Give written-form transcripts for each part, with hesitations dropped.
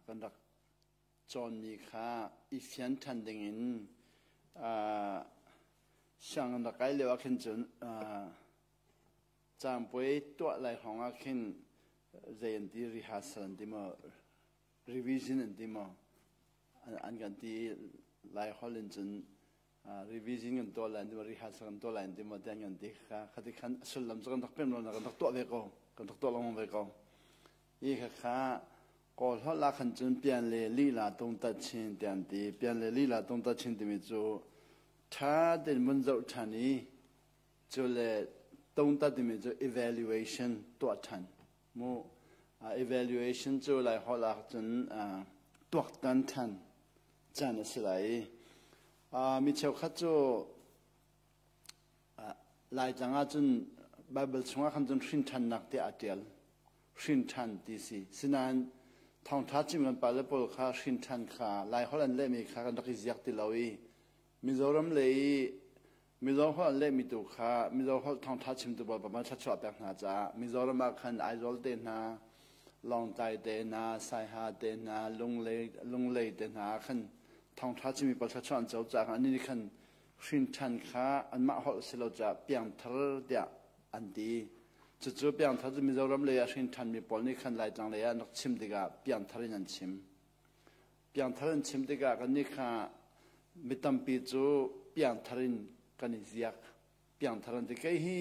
Kan rak cawnmi kha i fian ṭhan dingin sianginn rak kai lio ah khin cun caangpuai tuah lai hrawng ah khin zei an ti, rehearsal an ti maw, revision an ti maw, an kan ti. Lai holh in cun revision kan tuah lai an ti maw, rehearsal kan tuah lai an ti maw tiah an kan ti kha. Khati khan a sullam cu kan rak pem lo na kan rak tuah ve ko, kan rak tuah lengmang ve ko. Hi khakha Kawl holh ah khan cun pian le lila tungtat chin tiah an ti. Pian le lila tungtat chin timi cu ṭha tein vun zoh ṭhan i cu le tungtat timi cu evaluation tuah ṭhan mu. Evaluation cu Lai holh ah cun tuaktan ṭhan caan a si lai i mi cheukhat cu Laitlang ah cun Baibal chungah khan cun hrin ṭhannak tiah aa ṭial. Hrin ṭhan ti si. Sinain thawngṭha chim kan pale pawl kha hrin ṭhan kha Laiholh an lehmi kha kan rak i ziak ti lo i Mizoram lei i Mizo holh an lehmi tu kha Mizo holh thawngṭha chimtu pawl pa thluachuah pek hna caah Mizoram ah khan Aizawl te hna, Lawngtlai te hna, Saiha te hna, Lunglei, Lunglei te hna ah khan thawngṭha chimmi pawl thluachuah an co caah annih nih khan hrin ṭhan kha anmah holh si lo caah piangthar tiah an ti. Cucu piangthar cu Mizoram lei ah hrin ṭhanmi pawl nih khan Laitlang lei ah an rak chim tikah piangthar in an chim. Piangthar in chim tikah kannih kha mi tampi cu piangthar in kan i ziak. Piangthar an ti. Kei hi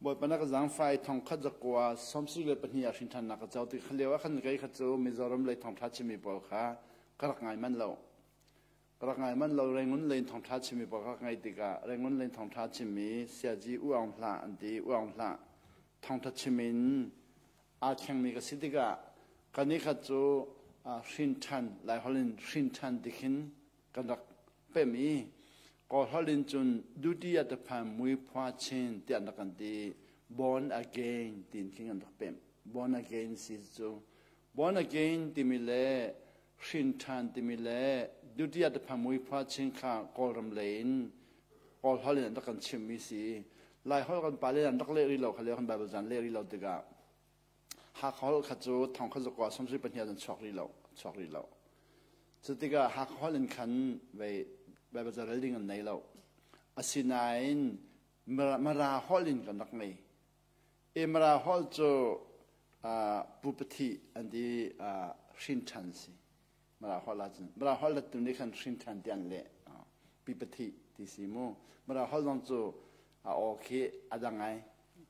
Bawipa na ka zaangfai 1972 ah hrin ṭhannak ka co ti kha lio ah khan kei kha cu Mizoram lei thawngṭha chimmi pawl kha ka rak ngai manh lo. Ka rak ngai manh lo. Rangoon lei in thawngṭha chimmi pawl ka rak ngaih tikah Rangoon lei in thawngṭha chimmi Siazi U Aung Hlah an ti. U Aung Hlah thawngṭha chim in aa thlengmi ka si tikah kannih kha cu hrin ṭhan, Laiholh in hrin ṭhan ti khin kan rak pemh i Kawlholh in cun duty at the phan mui phua chin tiah an rak kan ti. Born again tiin khin kan rak pemh. Born again si cu born again timi le hrin ṭhan timi le duty at the phan mui phua chin kha Kawlram lei in Kawlholh in an rak kan chimhmi si. Laiholh kan pale an rak leh rih lo kha lio kan Bible zan leh rih lo tikah Hakha holh kha cu thong kha zakua sawmsarih pahnih ah chuak rih lo, chuak rih lo. Cu tikah Hakha holh in khan vei Bible ca rel ding an nei lo. Asinain Mara holh in kan rak ngei. E Mara holh cu Pu Pathi an ti, hrin ṭhan si. Mara holh ahcun Mara holh lettu nih khan hrin ṭhan ti an leh. Pi Pathi ti si mu. Mara holh zong cu a aw khi a dang ngai.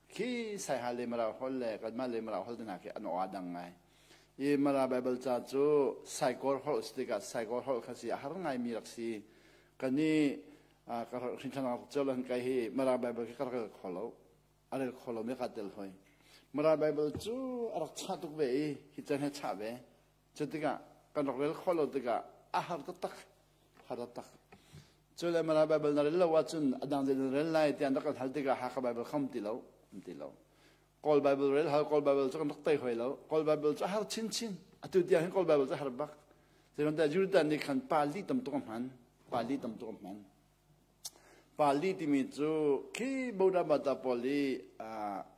Khi Saiha le Mara holh le kanmah le Mara holh te hna khi an aw a dang ngai. I Mara Bible ca cu Saikawr holh si tikah Saikawr holh kha si a har ngaimi rak si. Kan i ka hrin ṭhan rak ceu lan kai hi Mara Bible khi ka rak rel kho lo. A rel kho lo mi ka tel hoi. Mara Bible cu a rak chah tuk ve i hi can he chah ve. Cu tikah kan rak rel khawh lo tikah a har taktak, har taktak. Cu le Mara Bible na rel lo ahcun a dang zei na rel lai tiah an rak kan hal tikah Hakha Bible kha um ti lo, um ti lo. Kawl Bible rel hal, Kawl Bible cu kan rak tei hoi lo. Kawl Bible cu a har chinchin. Atu tiang hin Kawl Bible cu a har bak. Zeiruangah Judah nih khan Pali tam tuk a hman. Pali tam tuk a hman. Pali timi cu khi Buddha Bata pawl i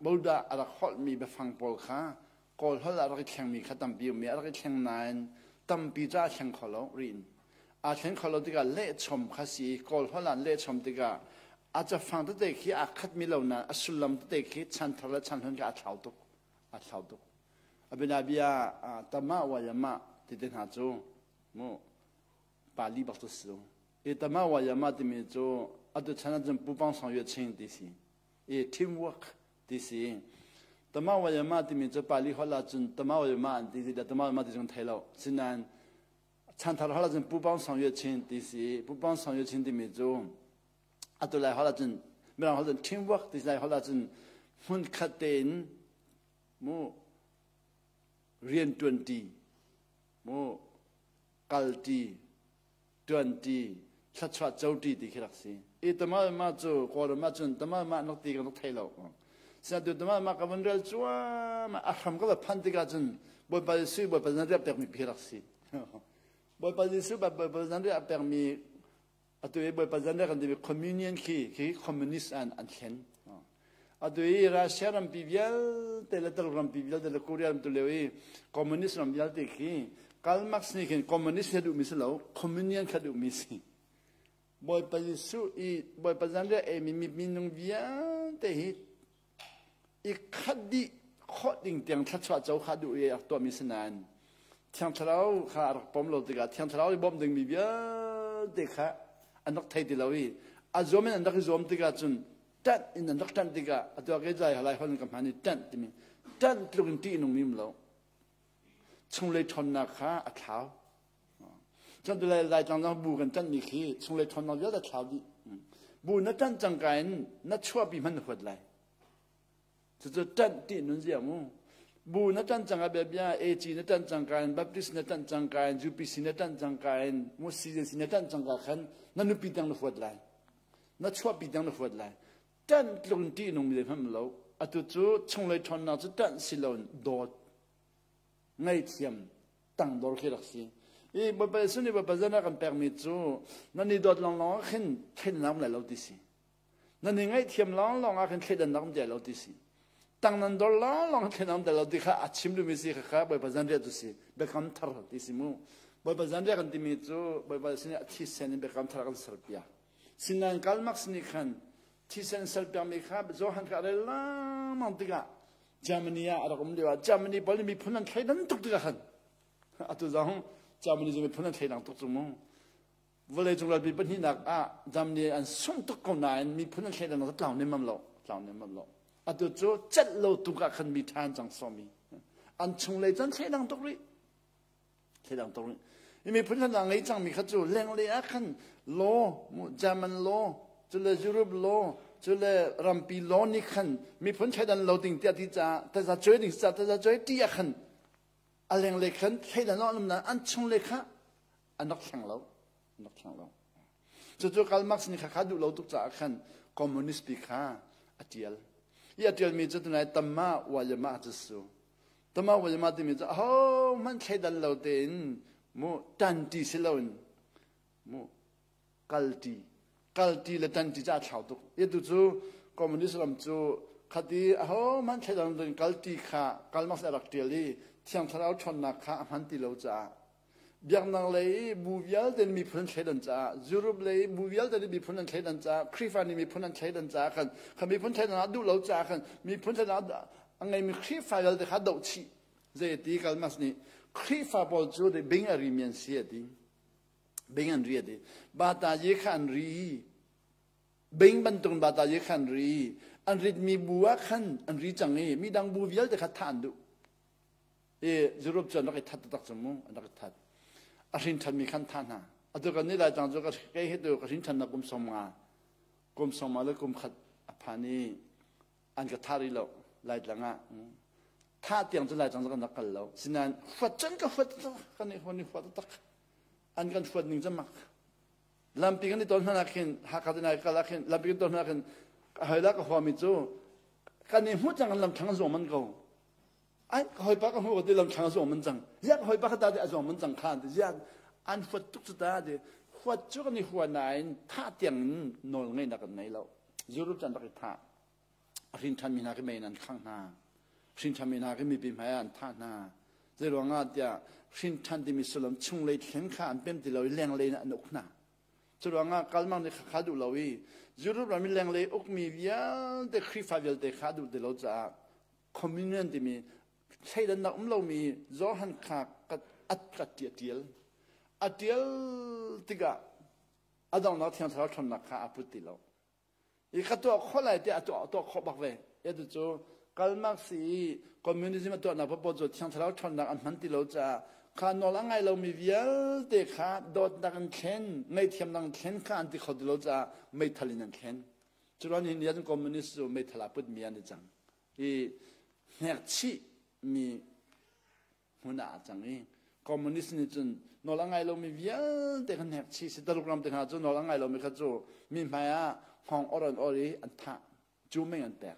Buddha a rak holhmi biafang pawl kha Kawl holh ah rak i thlengmi kha tampi um i a rak i thleng nain tampi cu aa thleng kho lo riin. Aa thleng kho lo tikah lehchom kha si i Kawl holh ah an lehchom tikah a cafang tete khi aa khatmi lo nain a sullam tete khi chanthar le chanhlun kha aa thlau tuk. Aa thlau tuk. A bianabia tama wayama ti te hna cu mu Pali bak cu si lo. I tama wayama timi cu atu chan ahcun pupang song yue ching ti si. I teamwork ti si. Tama wayama timi cu Pali holh ahcun tama wayama an ti ti tama wayama ti zong thei lo. Sinain chanthar holh ahcun pupang song yue chin ti si. Pupang song yue chin timi cu atu lai holh ahcun Mirang holh cun teamwork ti lai holh ahcun hmun khat tein mu rian ṭuanṭi mu kalṭi, ṭuanṭi, thluachuah coṭi ti khi rak si. I tamalma cu Kawlram ahcun tamalma an rak ti kan rak thei lo. Sinatu tamalma ka van rel cuahmah a hram ka va phanh tikah cun Bawipa Jesuh Bawipa nan riah pekmi pi rak si. Bawipa Jesuh Bawipa nan riah pekmi Atu i Bawipa zanriah kan timi communion khi khi communist an an thlen. Atu i Russia rampi vialte le Tuluk rampi vialte le Korea ram tu lio i communist ram vialte khi Karl Marx nih khin communist kha duhmi si lo, communion kha duhmi si. Bawipa Jesuh i Bawipa zanriah eimi minung vialte hi i khat dih khawh ding tiang thluachuah co kha duh i a rak tuahmi si nain Thiang Thlarau kha a rak pom lo tikah Thiang Thlarau i bawmh dingmi vialte kha an rak thei ti lo i a zuam in an rak i zuam tikah cun ṭanh in an rak ṭanh tikah atu ah kei zai halai hon ka hman i ṭanh timi ṭanh tluk in ṭih nung mim lo chunglei ṭhawnnak kha a thlau. Cun tulai Laitlang zong bu kan ṭanhmi khi chunglei ṭhawnnak vialte a thlau dih. Bu na ṭanh cangka in na chuahpi hmanh na huat lai. Cucu ṭanh ti nun zia mu. Bu na ṭanh cang ah biabia AC na ṭanh cangka in Baptist na ṭanh cangka in UPC na ṭanh cangka in CJC na ṭanh cangka khan na nupi tiang na huat lai. Na chuahpi tiang na huat lai. Ṭanh tluk in ṭih nung mi hmanh lo. Atu cu chunglei ṭhawnnak cu ṭanh si loin dawt ngaihthiam tangdor khi rak si. I Bawipa Jesuh nih Bawipa zan a kan pekmi cu nan i dawt lawnglawng ah khin thleidannak um lai lo ti si. Nan i ngaihthiam lawnglawng ah khin thleidannak um ti lo ti si. Tang nan dor lawnglawng ah thleidannak um ti lo ti kha a chim duhmi si kha kha Bawipa zanriah cu si. Biakam thar ti si mu. Bawipa zanriah kan timi cu Bawipa Jesuh nih a thisen in biakam thar a kan serpiak. Sinain Karl Marx nih khan thisen serpiakmi kha Johan kha a rel lengmang tikah Germany ah a rak um lio ah Germany pawl nih miphun an thleidan tuk tikah khan atu zong Germany cu miphun an thleidang tuk cu mu. Vawleicung ralpi pahnihnak ah Germany an sungh tuk ko nain miphun an thleidan cu tlau nemmam lo, tlau nemmam lo. Atu cu celh lo tuk ah khan mi ṭha an cang sawmi. An chunglei cu an thleidang tuk rih. Thleidang tuk rih. I miphun hlan ah ngei cangmi kha cu lenglei ah khan law, German law, cule Europe law, cule rampi law nih khan miphun thleidan lo ding tiah ti caah taza cuai ding caah taza cuai ti ah khan a lenglei khan thleidan an um nain an chunglei kha an rak thleng lo. An rak thleng lo. Cucu Karl Marx nih kha kha duh lo tuk caah khan communist pi kha a tial. I a tialmi cu tunai tamma wayama cu su. Tama wayama timi cu ahohmanh thleidan lo tein mu tanti si loin mu kalti kalti le tanti cu a thlau tuk. Itu cu communist ram cu khati ahohmanh thleidan lo tein kalti kha Karl Marx a rak tial i Thiang Thlarau ṭhawnnak kha a hman ti lo caah biaknak lei bu vialte nih miphun an thleidan caah Europe lei bu vialte nih miphun an thleidan caah Khrihfa nih miphun an thleidan caah khan kha miphun thleidan ah duh lo caah khan miphun thleidan a ngeimi Khrihfa vialte kha doh chih. Zei ti Karl Marx nih Khrihfa pawl cu bing a rimi an si a ti. Bing an ri a ti. Bata ye kha an ri. Bing bantuk bata ye kha an ri. An ritmi bu ah khan an ri cang i midang bu vialte kha thah an duh. I Europe cu an rak i that taktak cu mu, an rak i that. A hrin ṭhanmi khan thah hna. Atu kan nih Laitlang cu kei hi tu ka hrin ṭhannak kum 50, kum 50 le kum khat a phan i an ka thah rih lo Laitlang ah. Thah tiang cu Laitlang cu kan rak kal lo. Sinain huat cun ka huat kan i huan i huat taktak. An kan huat ning cu mak. Lampi kan i ton hna khin Hakha te nai kal ah khin lampi kan ton hna khin hoi la ka huami cu kan i hmuh cang kan lam thlang zuam man ko. Ai ka hawipa ka hmuh ko ti lam thlang a zuang man cang. Ziah ka hawipa kha ta ti a zuang man cang kha an ti. Ziah an huat tuk cu ta ti. Huat cu kan i hua nain thah tiang in nawl ngeihnak kan ngei lo. Europe cu an rak i thah. A hrin ṭhanmi hna khi mei in an khangh hna. Hrin ṭhanmi hna khi mipi hmai ah an thah hna. Zei ruangah tiah hrin ṭhan timi sullam chunglei thleng kha an pem ti lo i lenglei in an uk hna. Cu ruangah Kalmang nih kha duh lo i Europe ram i lenglei ukmi vialte Khrihfa vialte kha duh ti lo caah communion timi thleidannak um lomi Johan kha at ka ṭial. A ṭial tikah a donghnak Thiang Thlarau ṭhawnnak kha a put ti lo. I ka tuah khawh lai tiah a tuah tuah khawh bak ve. Atu cu Karl Marx i communism a tuahnak paohpaoh cu Thiang Thlarau ṭhawnnak an hman ti lo caah kha nawl a ngai lomi vialte kha dawtnak in thlen, ngaihthiamnak in thlen kha an ti kho ti lo caah meithal in an thlen. Cu ruang nihin ni ah cun communist cu meithal aa putmi an i cang. I hnekchih mi hmun ah a cang i communist nih cun nawl a ngai lomi vialte kha hnek chih si. Taluk ram te hna cu nawl a ngai lomi kha cu mi hmai ah hngawng or an or i an thah cu meng an pek.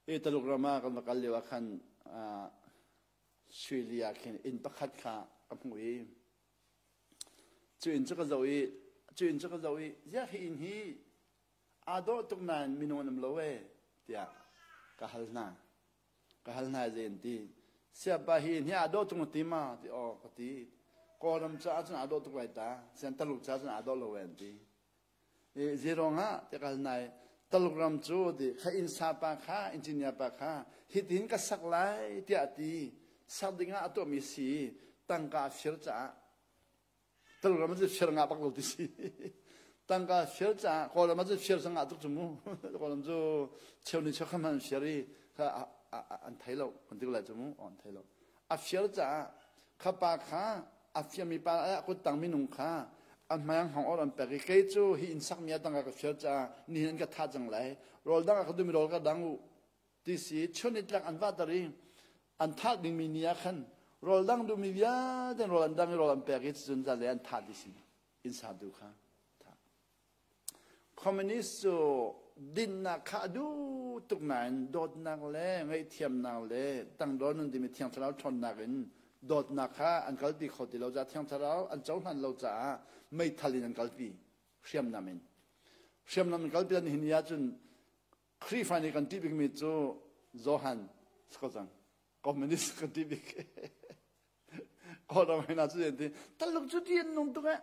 I Taluk ram ah kan va kal lio ah khan Suili ah khin inn pakhat kha ka hmuh i cu inn cu ka zoh i cu inn cu ka zoh i ziah hi inn hi aa dawh tuk nain minung an um lo ee tiah ka hal hna. Ka hal hna zei an ti. Siapa hi ni aa dawh tung ti ma ti aw ka ti. Kawlram caah cun aa dawh tuk lai ta. Sian Taluk caah cun aa dawh lo an ti. Zirong ah ti kal nai Taluk ram cu ti kha inn sa pa kha engineer pa kha hitin ka sak lai tiah ti sak ding ah a tuahmi si tangka a fir caah Taluk ram cu fir ngah bak lo ti si. Tangka fir caah Kawlram ah cun fir sang ngah tuk cu mu. Kawlram cu cheu ni cheu kha an fir i kha an thei lo kan ti ko lai cu mu an thei lo. A fir caah kha pa kha a firmi pa a kuttang minung kha an hmai hngawng or an pek i kei cu hi inn sakmi ah tangka ka fir caah nihin an ka thah cang lai rawl dang ah ka dumi rawl ka dang u ti si chunitlak an vahter i an thah dingmi ni ah khan rawl dang duhmi vialte rawl an dang i rawl an pek i cun zanlei an thah dih sin inn satu kha thah. Communist cu dinnak kha a duh tuk nain dawtnak le ngaihthiamnak le tangdor nun timi Thiang Thlarau ṭhawnnak in dawtnak kha an kalpi kho ti lo caah Thiang Thlarau an cohlan lo caah meithal in an kalpi hriamnam in hriamnam in kalpi an hin ni ahcun Khrihfa nih kan ṭih bikmi cu Johan si ko cang. Communist kan ṭih bik. Kawlram hna cu an ti, Taluk cu ṭih an nung tuk eh.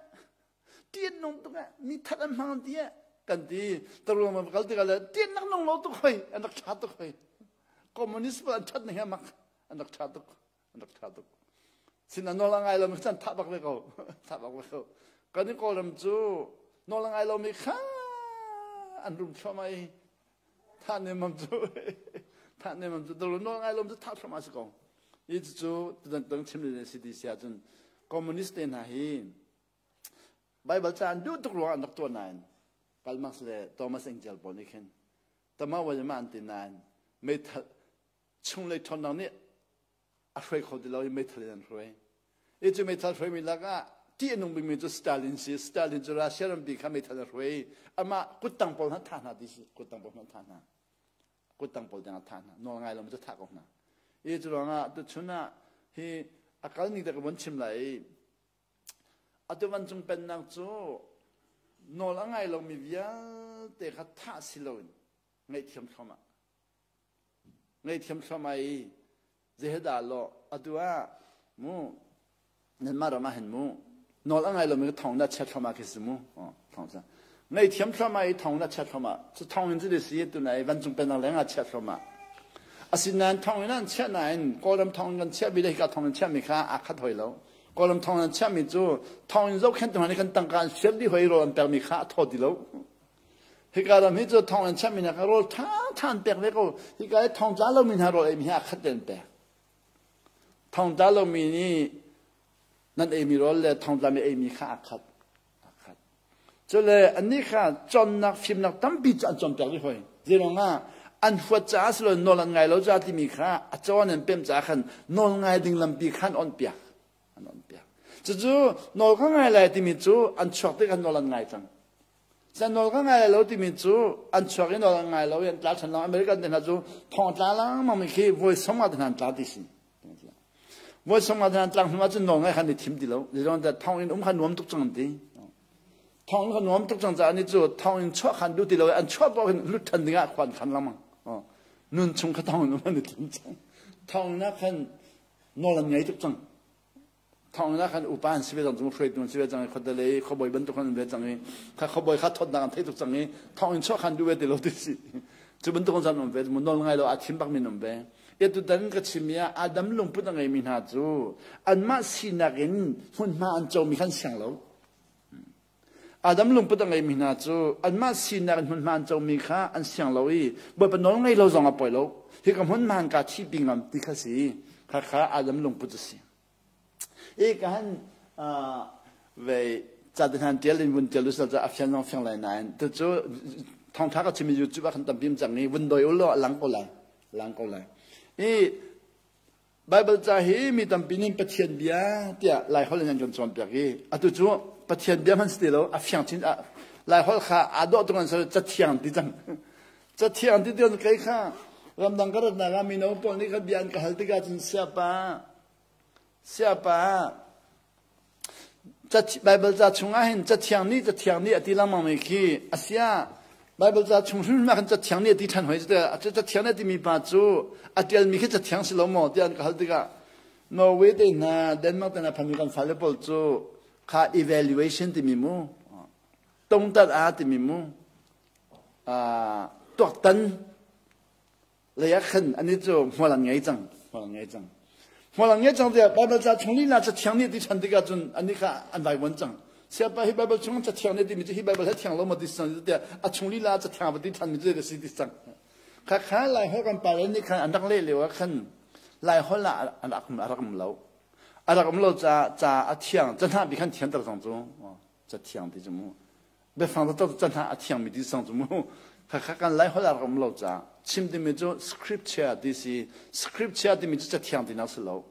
Ṭih an nung tuk eh. Mi that an hmang ti eh. Kan ti. Taluk ram kal tikah le ṭih an rak nung lo tuk hoi. An rak ṭha tuk hoi. Communist pawl an ṭhat ning hi mak. An rak ṭha tuk. An rak ṭha tuk. Sin a nawl a ngai lomi kha thah bak ve ko. Thah bak ve ko. Kan i Kawlram cu nawl a ngai lomi kha an rum thluahmah i thah nemam cu thah nemam cu nawl ngai lomi cu thah thluahmah si ko. Hi cu tudang chim le si ti si ahcun communist te hna hi Bible ca an duh tuk ruangah an rak tuah nain Karl Marx le Thomas Engels pawl nih khin tama wa an ti nain meithal chunglei ṭhawnnak nih a hruai kho ti lo i meithal in an hruai. I cu meithal hruaimi lakah ṭih a nung bikmi cu Stalin si. Stalin cu Russia rampi kha meithal a hruai. Amah kuttang pawl hna thah hna ti si. Kuttang pawl hna thah hna. Kuttang pawl tiang a thah hna. Nawl ngai lo cu thah ko hna. I cu ruangah tuchun ah hi a kal ning te ka von chim lai i atu vancung pennak cu nawl a ngai lomi vialte kha thah si loin ngaihthiam thluahmah. Ngaihthiam thluahmah i zeidah law atu ah mu nanmah ram ah hin mu nawl a ngai lomi ka thong na chia thluahmah khi si mu thong sa ngaihthiam thluahmah i thong na chia thluahmah cu thong in cu si tu nai vancung pennak leng ah chia thluahmah asinain thong in an chiah nain Kawlram thong in kan chiah mi le hika thong in chiah mi kha aa khat hoi lo Kawlram thong in an chiah mi cu thong in zohkhenh tu hna nih kan tangka an siam dih hoi rawl an pek mi kha a thaw ti lo. Hika ram hi cu thong an chiahmi hna kha rawl ṭhaṭha an pek ve ko. Hika i thong tla lomi hna rawl eimi hi aa khat an pek. Thong tla lomi nih nan eimi rawl le thong tlami eimi kha aa khat. Aa khat. Cule annih kha cawnnak fimnak tampi cu an cawnpiak rih hoi. Zeiruang ah an huat caah si lo nawl an ngai lo caah timi kha a cawn an pem caah khan nawl ngai ding lampi kha an onhpiak. An onhpiak. Cucu nawl ka ngai lai timi cu an chuak tik ah nawl an ngai cang. San nawl ka ngai lo timi cu an chuak i nawl an ngai lo i an tla ṭhan lo. American te hna cu thong tla lengmang mi khi voi som ah te hna an tla ti si. Voi som ah te hna an tlak hnu ahcun nawl ngai khan i thim ti lo. Zeizong tiah thong in um kha nuam tuk cang an ti. Thong in kha nuam tuk cang caah ni cu thong in chuah khan duh ti lo i an chuah paoh hin lut ṭhan ding ah khuan khan lengmang. Nun chung kha thong in um an i thim cang. Thong in ah khan nawl an ngei tuk cang. Thawnginn ah khan upa an si ve cang cu hruaitu an si ve cang i khuadale i khuabawi bantuk an ve cang i kha khuabawi kha thawtnak an theih tuk cang i thawnginn chuah khan duh ve ti lo ti si. Cu bantuk an um ve mu nawl ngai lo a thim bak min um ve. E tutan ka chim i ah Adam lungput a ngeimi hna cu anmah sinak in hmunhma an comi khan siang lo. Adam lungput a ngeimi hna cu anmah sinak in hmunhma an comi kha an siang lo i Bawipa nawl ngei lo zong a poi lo. Hi ka hmunhma an ka thihpi ngam ti kha si. Kha kha Adam lungput a si. I ka han vei ca te hnan tial in vun tial usal ca a fian zong fiang lai nain tu cu thawngtha ka chim YouTube ah khan tampi cang i vun doi ulaw a lang ko lai lang ko lai. I Bible ca hi mi tampi nih Pathian bia tiah Lai holh in an kan cawnpiak i atu cu Pathian bia hman si ti lo a fiang chin Lai holh kha aa dawh tuk an sal cathiang ti cang cathiang ti tiang kei kha ramdang ka ratnak ah mino pawl nih kha bia an ka hal tikah cun siapa siapa Bible ca chungah hin cathiang nih cathiang nih a ti lengmang mi khi asia Bible ca chung hrimhrim ah khan cathiang nih a ti ṭhan hoi. Cathiang nih a timi pa cu a ṭialmi khi cathiang si lo maw tiah an ka hal tikah. Norway te hna, Denmark te hna phanmi kan fale pawl cu kha evaluation timi mu, tongtat a timi mu, tuaktan lei ah khan ani cu hmual an ngei cang, hmual an ngei cang. Hmual an ngei cang tiah Bible ca chung lila cathiang nih ti ṭhan tikah cun ani kha an vaivuan cang. Siapa hi Bible chung cathiang nih timi cu hi Bible he thiang lo maw ti cang tiah a chung lila cathiang va ti ṭhan mi cu si ti cang. Khakha Laiholh kan pale nih khan an rak leh lio ah khan Laiholh ah a rak a rak um lo. A rak um lo ca ca a thiang cahnah bi khan thianter cang cu. Ca thiang ti cu mu. Biafang taktak cahnah a thiangmi ti cang cu mu. Khakha kan Laiholh ah rak um lo ca chim timi cu scripture ti si. Scripture timi cu cathiang tinak si lo.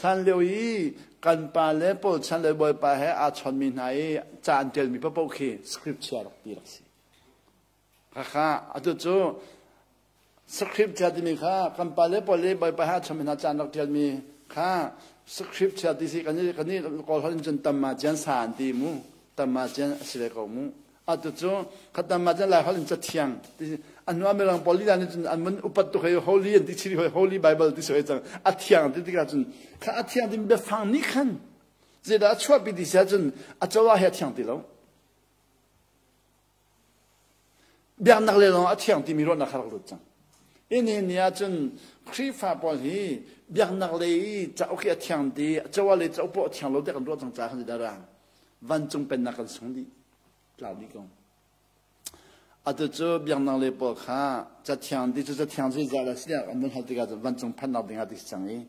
Hlan lio i kan pa le pawl chan le bawipa he aa chawnmi hna i ca an ṭialmi paohpaoh khi scripture rak ti rak si. Khakha atu cu script chia timi kha kan pale pawl i Bawipa he a chami hna caan rak ṭialmi kha script chia ti si kan i kan i Kawl holh in cun tamma cian sa an ti mu tamma cian a si ve ko mu atu cu kha tamma cian Lai holh in cathiang ti a hnu ah mirang pawl lila nih cun an mun upat tuk hei holy an ti chiri hoi holy bible ti si hoi cang a thiang ti tikah cun kha a thiang timi biafang nih khan zeidah a chuahpi ti si ahcun a coah he a thiang ti lo. Biaknak le lawng a thiang timi ruahnak kha rak lut cang. Hi ni ni ahcun Khrihfa pawl hi biaknak lei i cauk hi a thiang ti, cawa lei cauk poah a thiang lo tiah kan ruah cang caah kan dara vancung pennak kan sung dih, tlau dih ko. Atu cu biaknak lei pawl kha cathiang ti cu cathiang zeizah dah si tiah an vun hal tikah cun vancung phannak ding ah ti si cang i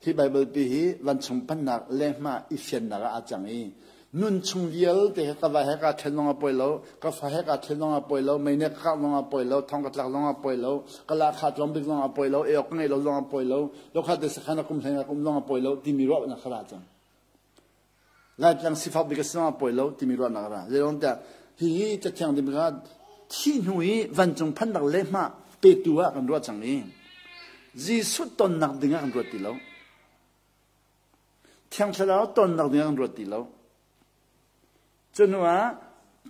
Hi Baibal pi hi vancung pannak lehmah i fiannak ah aa cang i nun chung vialte he ka va he kaa ṭhen zong a poi lo, ka fa he kaa ṭhen zong a poi lo, mei nih ka kangh zong a poi lo, thong ka tlak zong a poi lo, ka lahkhah tlawm bik zong a poi lo, ei awk ka ngeih lo zong a poi lo, lokhat te sakhan a kum hleng ah ka um zong a poi lo timi ruahnak kha ra cang. Laitlang sifak bik a si zong a poi lo timi ruahnak a ra. Zeirong tiah hihi Cathiang ding kha thih hnu i vancung phannak lehmah petu ah kan ruah cang i Jesuh tonnak ding ah kan ruat ti lo. Thiang Thlarau tonnak ding ah kan ruat ti lo. Cu hnu ah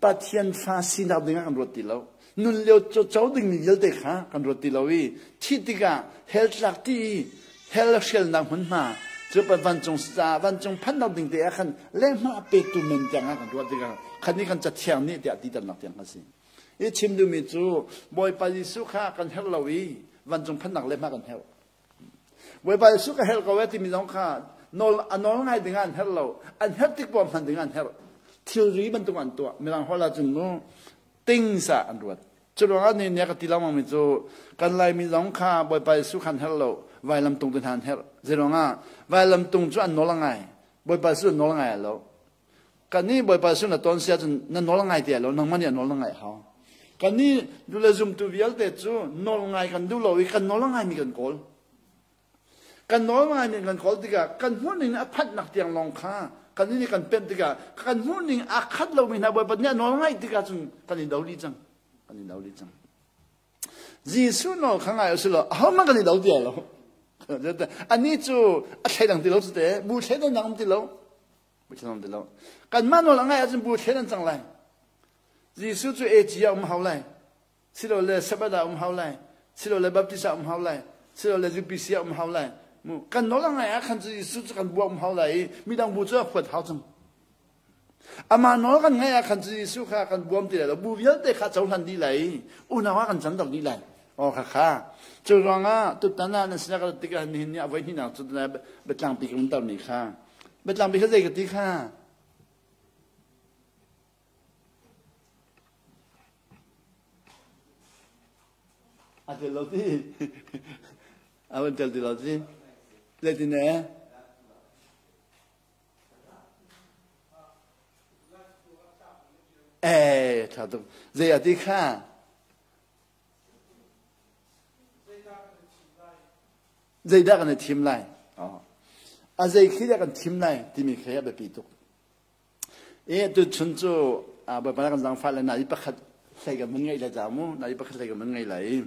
Pathian fa sinak ding ah kan ruat ti lo. Nun lio co dingmi vialte kha kan ruat ti lo i thih tikah hell tlak ti i hell hrialnak hmunhma cu vancung vancung phannak ding te ah khan lehmah petu men tiang ah kan ruat tikah khan nih kan cathiang nih tiah ti ternak tiang a si. I chim duhmi cu Bawipa Jesuh kha kan herh lo i vancung phannak lehmah kan herh. Bawipa Jesuh ka herh ko e timi zong kha nawl a nawl ngai ding ah an herh lo. An herh tik poah hman ding ah an herh. Thilri bantuk an tuah. Mirang holh ahcun mu things ah an ruat. Cu ruangah ni ne ka ti lengmang mi cu kan Laimi zong kha Bawipa Jesuh kha an herh lo. Vailam tung tu hna an herh. Zeiruangah vailam tung cu an nawl a ngai. Bawipa Jesuh nawl a ngai lo. Kan nih Bawipa Jesuh na ton si ahcun na nawl ngai ti lo. Nangmah nih a nawl na ngaih hau. Kan nih le zumtu vialte cu nawl ngai kan duh lo i kan nawl ngaimi kan kawl. Kan nawl ngaimi kan kawl tikah kan hmuhning a phanhnak tiang lawng kha kan nih kan pemh tikah kan hmuhning aa khat lomi hna Bawipa nih a nawl ngaih tikah cun kan i do dih cang. Kan i do dih cang. Jesuh nawl kha ngai usih law ahohmanh kan i do ti lo. Anih cu a thleidang ti lo cu te, bu thleidannak um ti lo. Bu thleidan um ti lo. Kanmah nawl a ngaih ahcun bu thleidan cang lai. Jesuh cu AG ah um hau lai. Silole Sabbath ah um hau lai. Silole Baptist ah um hau lai. Silole UPC ah um hau lai. Mu kan nawl a ngai ah khan cu Jesuh cu kan buak um hau lai i midang bu cu a huat hau cang. Amah nawl kan ngaih ah khan cu Jesuh kha kan buam ti lai lo. Bu vialte kha cohlan dih lai i unau ah kan canter dih lai. Aw kha kha. Cu ruangah tutan ah nan sinah ka rat tikah nihin ni a voi hnihnak cu biatlangpi ka umtermi kha. Biatlangpi kha zei ka ti kha? A tel lo ti. A van tel ti lo ti. Zeitin eh? Eh, ṭha tuk. Zei a ti kha? Zeidah kan i thim lai? A zei khi dah kan thim lai timi khi a biapi tuk. E tuchun cu Bawipa kan zaangfah le nai pakhat hlei kan mun ngeih lai ca mu, nai pakhat hlei kan mun ngei lai.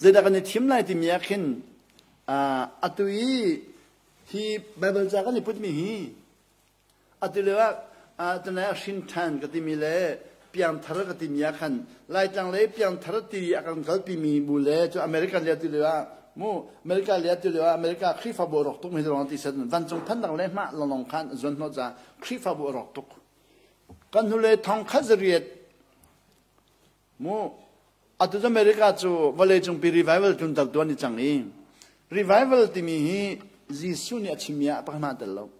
Zeidah kan i thim lai timi ah khin atu i hi Baibal ca kan i putmi hi atu lio ah tunai ah hrin ṭhan ka timi le piangthar ka timi ah khan Laitlang lei piangthar ti a kan kalpimi bu le cu American le atu lio ah Mu America le atu lio ah America Khrihfabu a rawk tuk mi ruang ti set vancung phannak le hmah longlong khan zuan hnawh ca Khrihfabu a rawk tuk. Kan hnulei thong khat zariat mu atu America cu vawleicung pi revival tlun tal tuan ni cang i revival timi hi Jesuh nih a chimmi ah pakhat tel lo.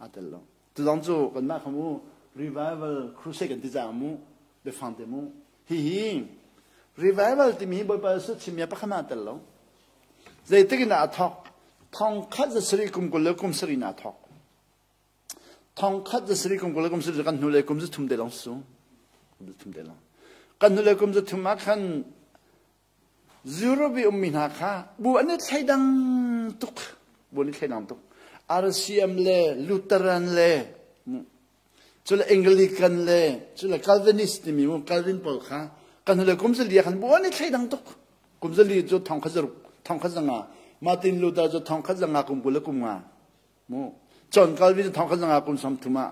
Aa tel lo. Tuzong cu kanmah kha mu revival crusade kan ti cang mu biafang te mu. Hihi revival timi hi Bawipa Jesuh chimmi ah pakhat aa tel lo. Zeitik in aa thawk? Thong khat za sarih kum 20 le kum sarih in aa thawk. Thong khat za sarih kum 20 le kum sarih kan hnulei kum za thum te long su. Kum za thum te long. Kan hnulei kum za thum ah khan Europe i ummi hna kha bu an i thleidang tuk. Bu an i thleidang tuk. RCM le Lutheran le cule Anglican le cule Calvinist timi mu Calvin pawl kha kan hule kum zali ah khan bu an i thleidang tuk. Kum zali cu thong khat zaruk, thong khat zanga. Martin Luther cu thong khat zanga kum 20 le kum nga. Mu John Calvin thong khat zanga kum 30 ah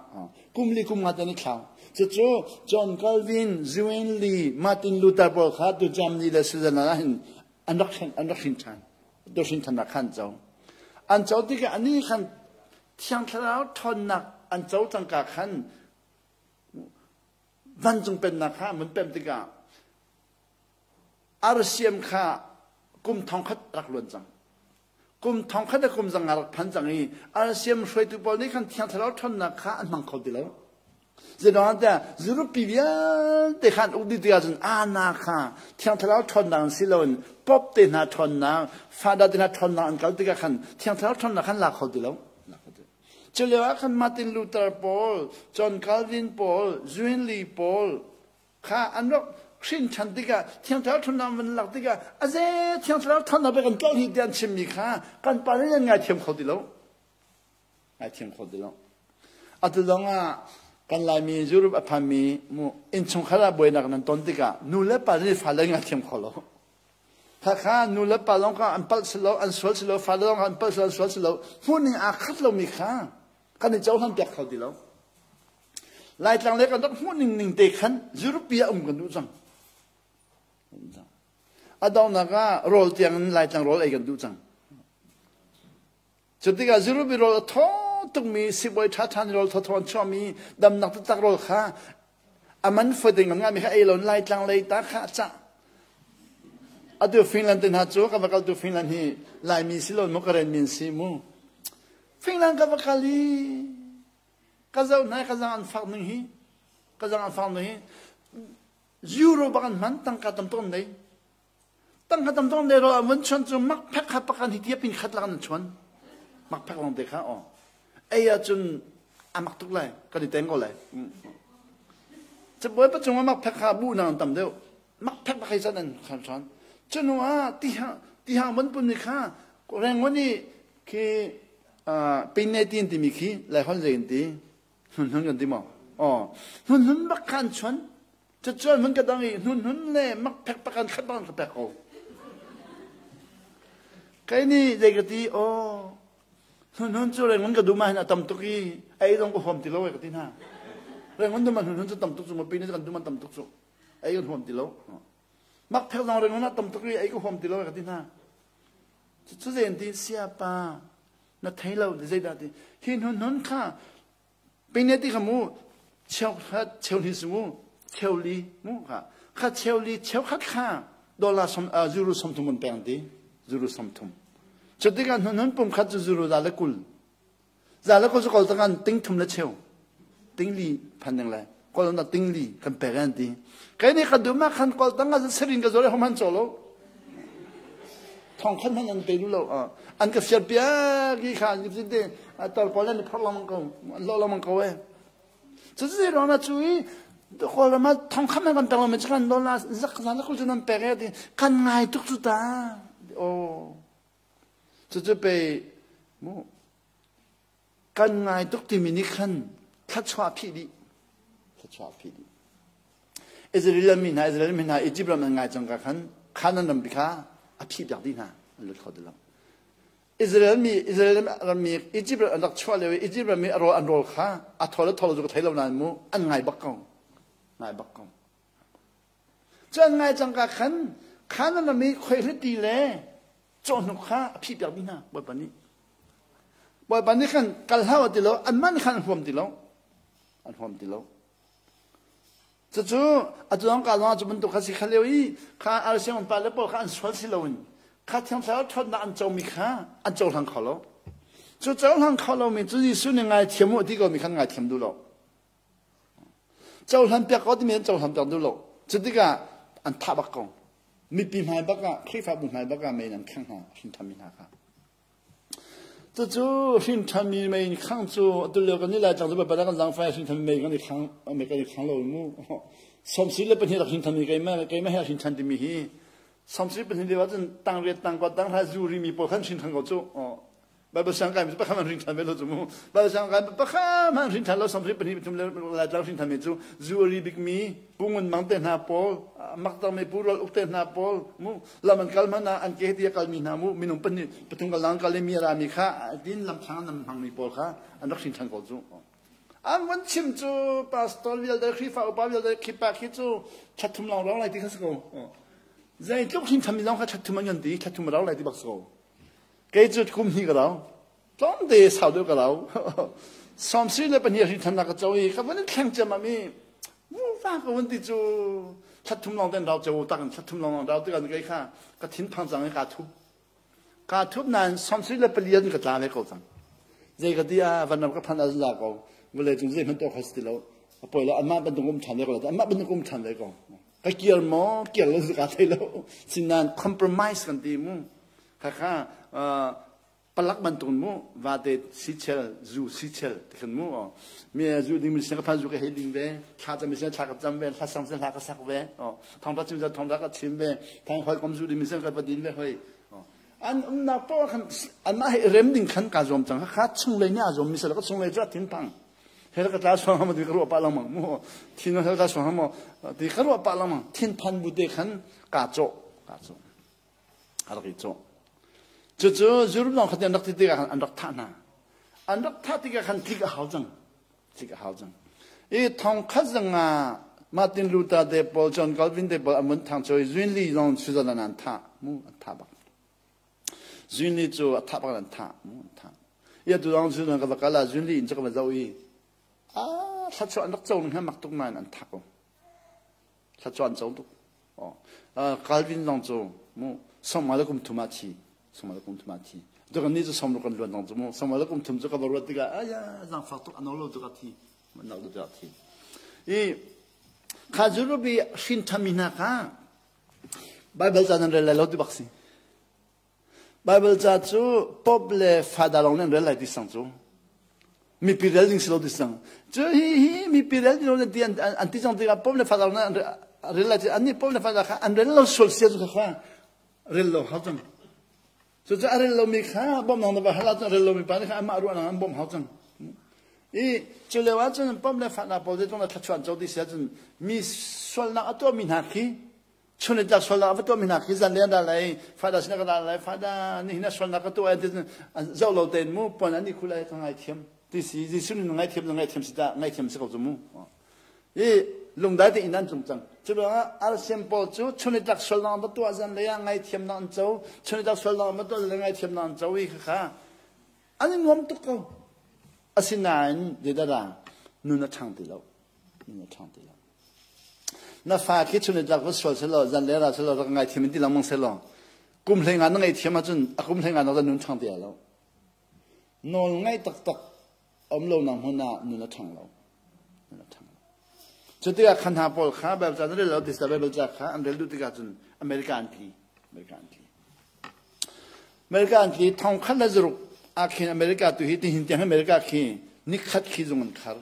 kum li kum nga te ni thlau. Cucu John Calvin, Zwingli, Martin Luther pawl kha tu Germany le Switzerland ah hin an rak an rak hrin ṭhan. Tu hrin ṭhan khan co. An co tikah ani khan Thiang Thlarau ṭhawnnak an co cangka khan vancung pennak kha an vun pem tikah RCM kha kum thong khat rak luan cang. Kum thong khat le kum zanga rak phan cang i RCM hruaitu pawl nih khan Thiang Thlarau ṭhawnnak kha an hmang kho ti lo. Zeiruangah Europe pi vialte khan uk dih tikah cun ana kha Thiang Thlarau ṭhawnnak in si loin Pope te hna ṭhawnnak, Father te hna ṭhawnnak an kal tikah khan Thiang Thlarau ṭhawnnak khan la kho ti lo. Cu lio ah khan Martin Luther pawl, John Calvin pawl, Zwingli pawl, kha an rak hrin ṭhan tikah Thiang Thlarau ṭhawnnak van lak tikah a ze Thiang Thlarau ṭhawnnak bik an tlolh hi tiah an chimmi kha kan pa nih an ngaithiam kho ti lo. Ngaithiam kho ti lo. Atu zong ah kan Laimi Europe a phanmi mu innchungkhar ah buainak nan ton tikah nu le pa nih fale ngaithiam kho lo. Khakha nu le pa lawng kha an palh si lo, an sual si lo, fale lawng kha an palh si lo, an sual si lo. Hmuhning aa khat lomi kha kan i cohlan piak kho ti lo. Laitlang le kan rak hmuh ning ning te khan Europe ah um kan duh cang. A donghnak ah rawl tiang in Laitlang rawl ei kan duh cang. Cu tikah Europe rawl a thaw tukmi sibawi ṭhaṭha nih rawl thawthaw an chuahmi damnak taktak rawl kha a man foi ding kan ngahmi kha ei lo Laitlang lei ta kha a cah. Atu Finland te hna cu ka va kal tu Finland hi Laimi si lo mu Karen min si mu. Finland ka va kal i Ka zoh hna i ka zang an fak ning hi, ka zang an fak ning hi, euro bak an hman, tangka tam tuk an nei. Tangka tam tuk an nei ro an vun chuan cu makphek kha pakan hi tia pin khat lak an chuan. Makphek lawng te kha aw. Ei ahcun a mak tuk lai, kan i teng ko lai. Cabuai pa cungah makphek kha bu nang an tam deuh. Makphek bak hei zan an khan chuan. Cu ah tihang tihang van pun ni kha rengon i khi pinne tin timi khi lai hon zei ti hnun kan ti maw aw hnun hnun bak khan chuan cucuan mun ka dang i hnun hnun le mak phek pakan khat bang ka pek ko kai ni zei ka ti aw hnun hnun cu rengun ka duma hin a tam tuk i ei zong ka huam ti lo ka ti hna rengun duma hnun hnun cu tam tuk cu ma pin kan duma tam tuk cu ei kan huam ti lo mak phek zong rengun a tam tuk i ei ka huam ti lo ka ti hna Cu zei an ti siapa na thei lo ti zeidah ti hi hnun hnun kha pine ti kha mu cheu khat cheu hnih si mu cheu li mu kha kha cheu li cheu khat kha dollar som euro 30 an peng ti euro 30 cu tikah hnun hnun pum khat cu euro za le 20 Za le ko cu kol tangan ting thum le cheu ting li phan ding le kol na ting li kan pek an ti kai ni ka dum khan kol tanga serin ka zore hom han cholo thong khan han an pe lu lo an ka fiar pia ki kha an ki te tar pol an phor lamang ko an lo lamang ko e chu zi ro na chu i kol ma thong khan kan tang ma kan lo na zak zan ko chu nan pek e ti kan ngai tuk chu ta o chu chu pe mu Kan ngai tuk timi nih khan thluachuah phih dih. Thluachuah phih dih. Israel mi hna, Israel mi hna Egypt ram an ngai cang ka khan Canaan ram kha a phih piak dih hna. An lut kho ti lo. Israel mi Israel ram mi Egypt an rak chuah lio i Egypt ram mi a rawl an rawl kha a thawl a thawl cu ka thei lo nain mu an ngai bak ko. Ngai bak ko. Cu an ngai cang ka khan Canaan ram i khuaihliti le Cawhnuk kha a phih piak dih hna Bawipa nih. Bawipa nih khan kal hlah ti lo, anmah nih khan an huam ti lo. An huam ti lo. Cucu atu zong ka zong cu bantuk kha si kha lio i kha arsiang pa le pawl kha an sual si loin kha thiang thlarau ṭhawnnak an comi kha an cohlang kho lo. Cu cohlang kho lomi cu Jesuh nih ngaithiam u ti ko mi khan ngaithiam duh lo. Cohlan piak ko timi an cohlan piak duh lo. Cu tikah an thah bak ko. Mipi hmai bak ah, Khrihfabu hmai bak ah mei an khang hna, hrin thammi hna kha. Cucu hrin thammi mei khang cu atu lio kan i lai tlang cu Baibal kan zangfai hrin thammi mei kan i khang mei kan i khang lo mu. Sawmsi le pahnih rak hrin thammi keimah keimah he hrin than timi hi sawmsi pahnih lio ahcun tang riat tang kwa tang hla zu rimi pawl khan hrin than ko cu. Bible siang kai mi pakhat man ring than ve lo cu mu. Bible siang kai pakhat man ring than lo samri pahnih pathum le laitlang ring than mi cu zu ari bik mi pungun mang te hna pawl maktar mi pu rol uk te hna pawl mu lam an kal man an ke ti kal mi hna mu minung pahnih pathum kal lang kal mi ra mi kha din lam thang nam hmang mi pawl kha an rak hring than ko cu. An van chim cu pastor vialte Khrihfa upa vialte khipa khi cu thathum long rong lai ti kha si ko. Zeitluk hring than mi zong kha thathum an ngan ti thathum rau lai ti bak si ko. Kei cu kum hnih ka rau. Tlawmte sau deuh ka rau. Sawmsarih le pahnih hrin thannak ka co i ka van i thleng ciammam i mufa ka vun ti cu thla thum lawng ten rau ceu tak in thla thum lawng rau tikah kei kha ka thin phang cang i kaa thup. Kaa thup nain sawmsarih le pali an ka tla ve ko cang. Zei ka ti ah vanram ka phan a za ko. Vawlei cung zei hmanh tuah kho si ti lo. A poi lo anmah bantuk um ṭhan ve ko lo. Anmah bantuk um ṭhan ve ko. Ka kir maw kir lo kaa thei lo. Sinain compromise kan ti mu. Khakha palak bantuk mu vate sichel zu sichel ti khan mu mi zu ding mi sin ka phan zu ka hei ding ve thla cam mi sin thla ka cam ve hla sang sin hla ka sak ve thong ta chim thong ta ka chim ve thong hoi kom zu ding mi sin ka pa din ve hoi an umnak po khan an mah he rem ding khan ka zuam cang kha chung lei ni a zuam mi sel ka chung lei chu thin phang he ka tla suang ma ti ka ruah pa lang mang mu thin he ka suang ma ti ka ruah pa lang mang thin phan bu te khan ka cho ka cho a rak i cawh. Cucu Jerusalem lawng kha an rak ti tikah khan an rak thah hna. An rak thah tikah khan tlik a hau cang. Tlik a hau cang. I thong khat zong ah Martin Luther te pawl, John Calvin te pawl an vun thang choi Zwingli zong Switzerland an thah. Mu an thah bak. Zwingli cu a thah bak an thah. Mu an thah. I atu zong Switzerland ka va kal ah Zwingli in cu ka va zoh i a thla an rak co ning mak tuk nain an thah ko. Thla an co tuk. Calvin zong cu mu sawmnga le kum thum ah thi sawmnga le kum thum ah thi tu kan nih cu sawm kan luan zong cu mu sawmnga le kum thum cu ka va ruat tikah aya zangfak tuk ano lo tuk a thi nak tuk a thi i kha zurubi hrin thami hna kha Bible ca nan rel lai lo ti bak si Baibal ca cu Pope le Father lawng nih an rel lai ti sang cu. Mipi rel ding si lo ti sang. Cu hi hi mipi rel ding lo ti an ti cang tikah Pope le Father lawng nih an rel lai ti an nih Pope le Father kha an rel lo sual sia cu kha rel lo hau cang. Cu cu a rel lomi kha bawmhnak na va hal ahcun a rel lomi pa nih kha amah ruahnak an bawmh hau cang. I cu lio ahcun Pope le Father pawl zeitluk na thluachuah an co ti si ahcun mi sualnak a tuahmi hna khi chun in tlak sualnak a va tuahmi hna khi zan le an ra lai fada sin ka ra lai fada nihin ah sualnak ka tuah ti zoh lo tein mu puan an i khu lai ka ngaithiam ti si Jesuh nih ngaithiam na ngaithiam si ta ngaithiam si ko cu mu i lungdai te in an tlung cang cu ruangah RCM pawl cu chun i tlak sualnak an va tuah zan lei ah ngaithiam nak an co chun i tlak sualnak an va tuah zan lei ngaithiam nak an co i kha an i nuam tuk ko asinain zeidah nun a ṭhang ti lo nun a ṭhang ti lo Na fa khi chun tlak va sual selaw zan le ra selaw rak ngaithiam in ti lengmang selaw kum hlei nga na ngaihthiam ahcun a kum hlei nga nak nun ṭhang ti lo. Nawl ngaih taktak um lo nak hmun ah nun a ṭhang lo. Nun a ṭhang lo. Cu tikah khan hna pawl kha Bible ca na rel lo ti Bible ca kha an rel duh tikah cun America an tli. America an tli. America an tli thong khat le zaruk ah khin America tu hi tihin tiang America khi nikhat khi zung an khar.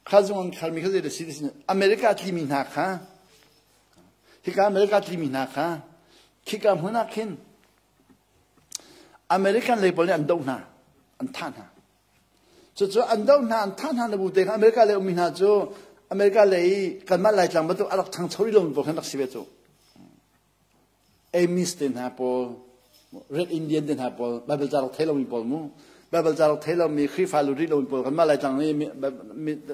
Kha zung an khalmi kha zei a si ti America tlimi hna kha hika America tlimi hna kha khika hmun ah khin American lei pawl nih an doh hna an thah hna cucu an doh hna an thah hna na bu te kha America lei ummi hna cu America lei kanmah Laitlang bantuk a rak ṭhangcho rih lomi pawl khan rak si ve cu Amis te hna pawl, Red Indian te hna pawl, Bible ca rak thei lomi pawl mu, Bible ca rak thei lomi Khrihfa lut rih lomi pawl kan mah Laitlang i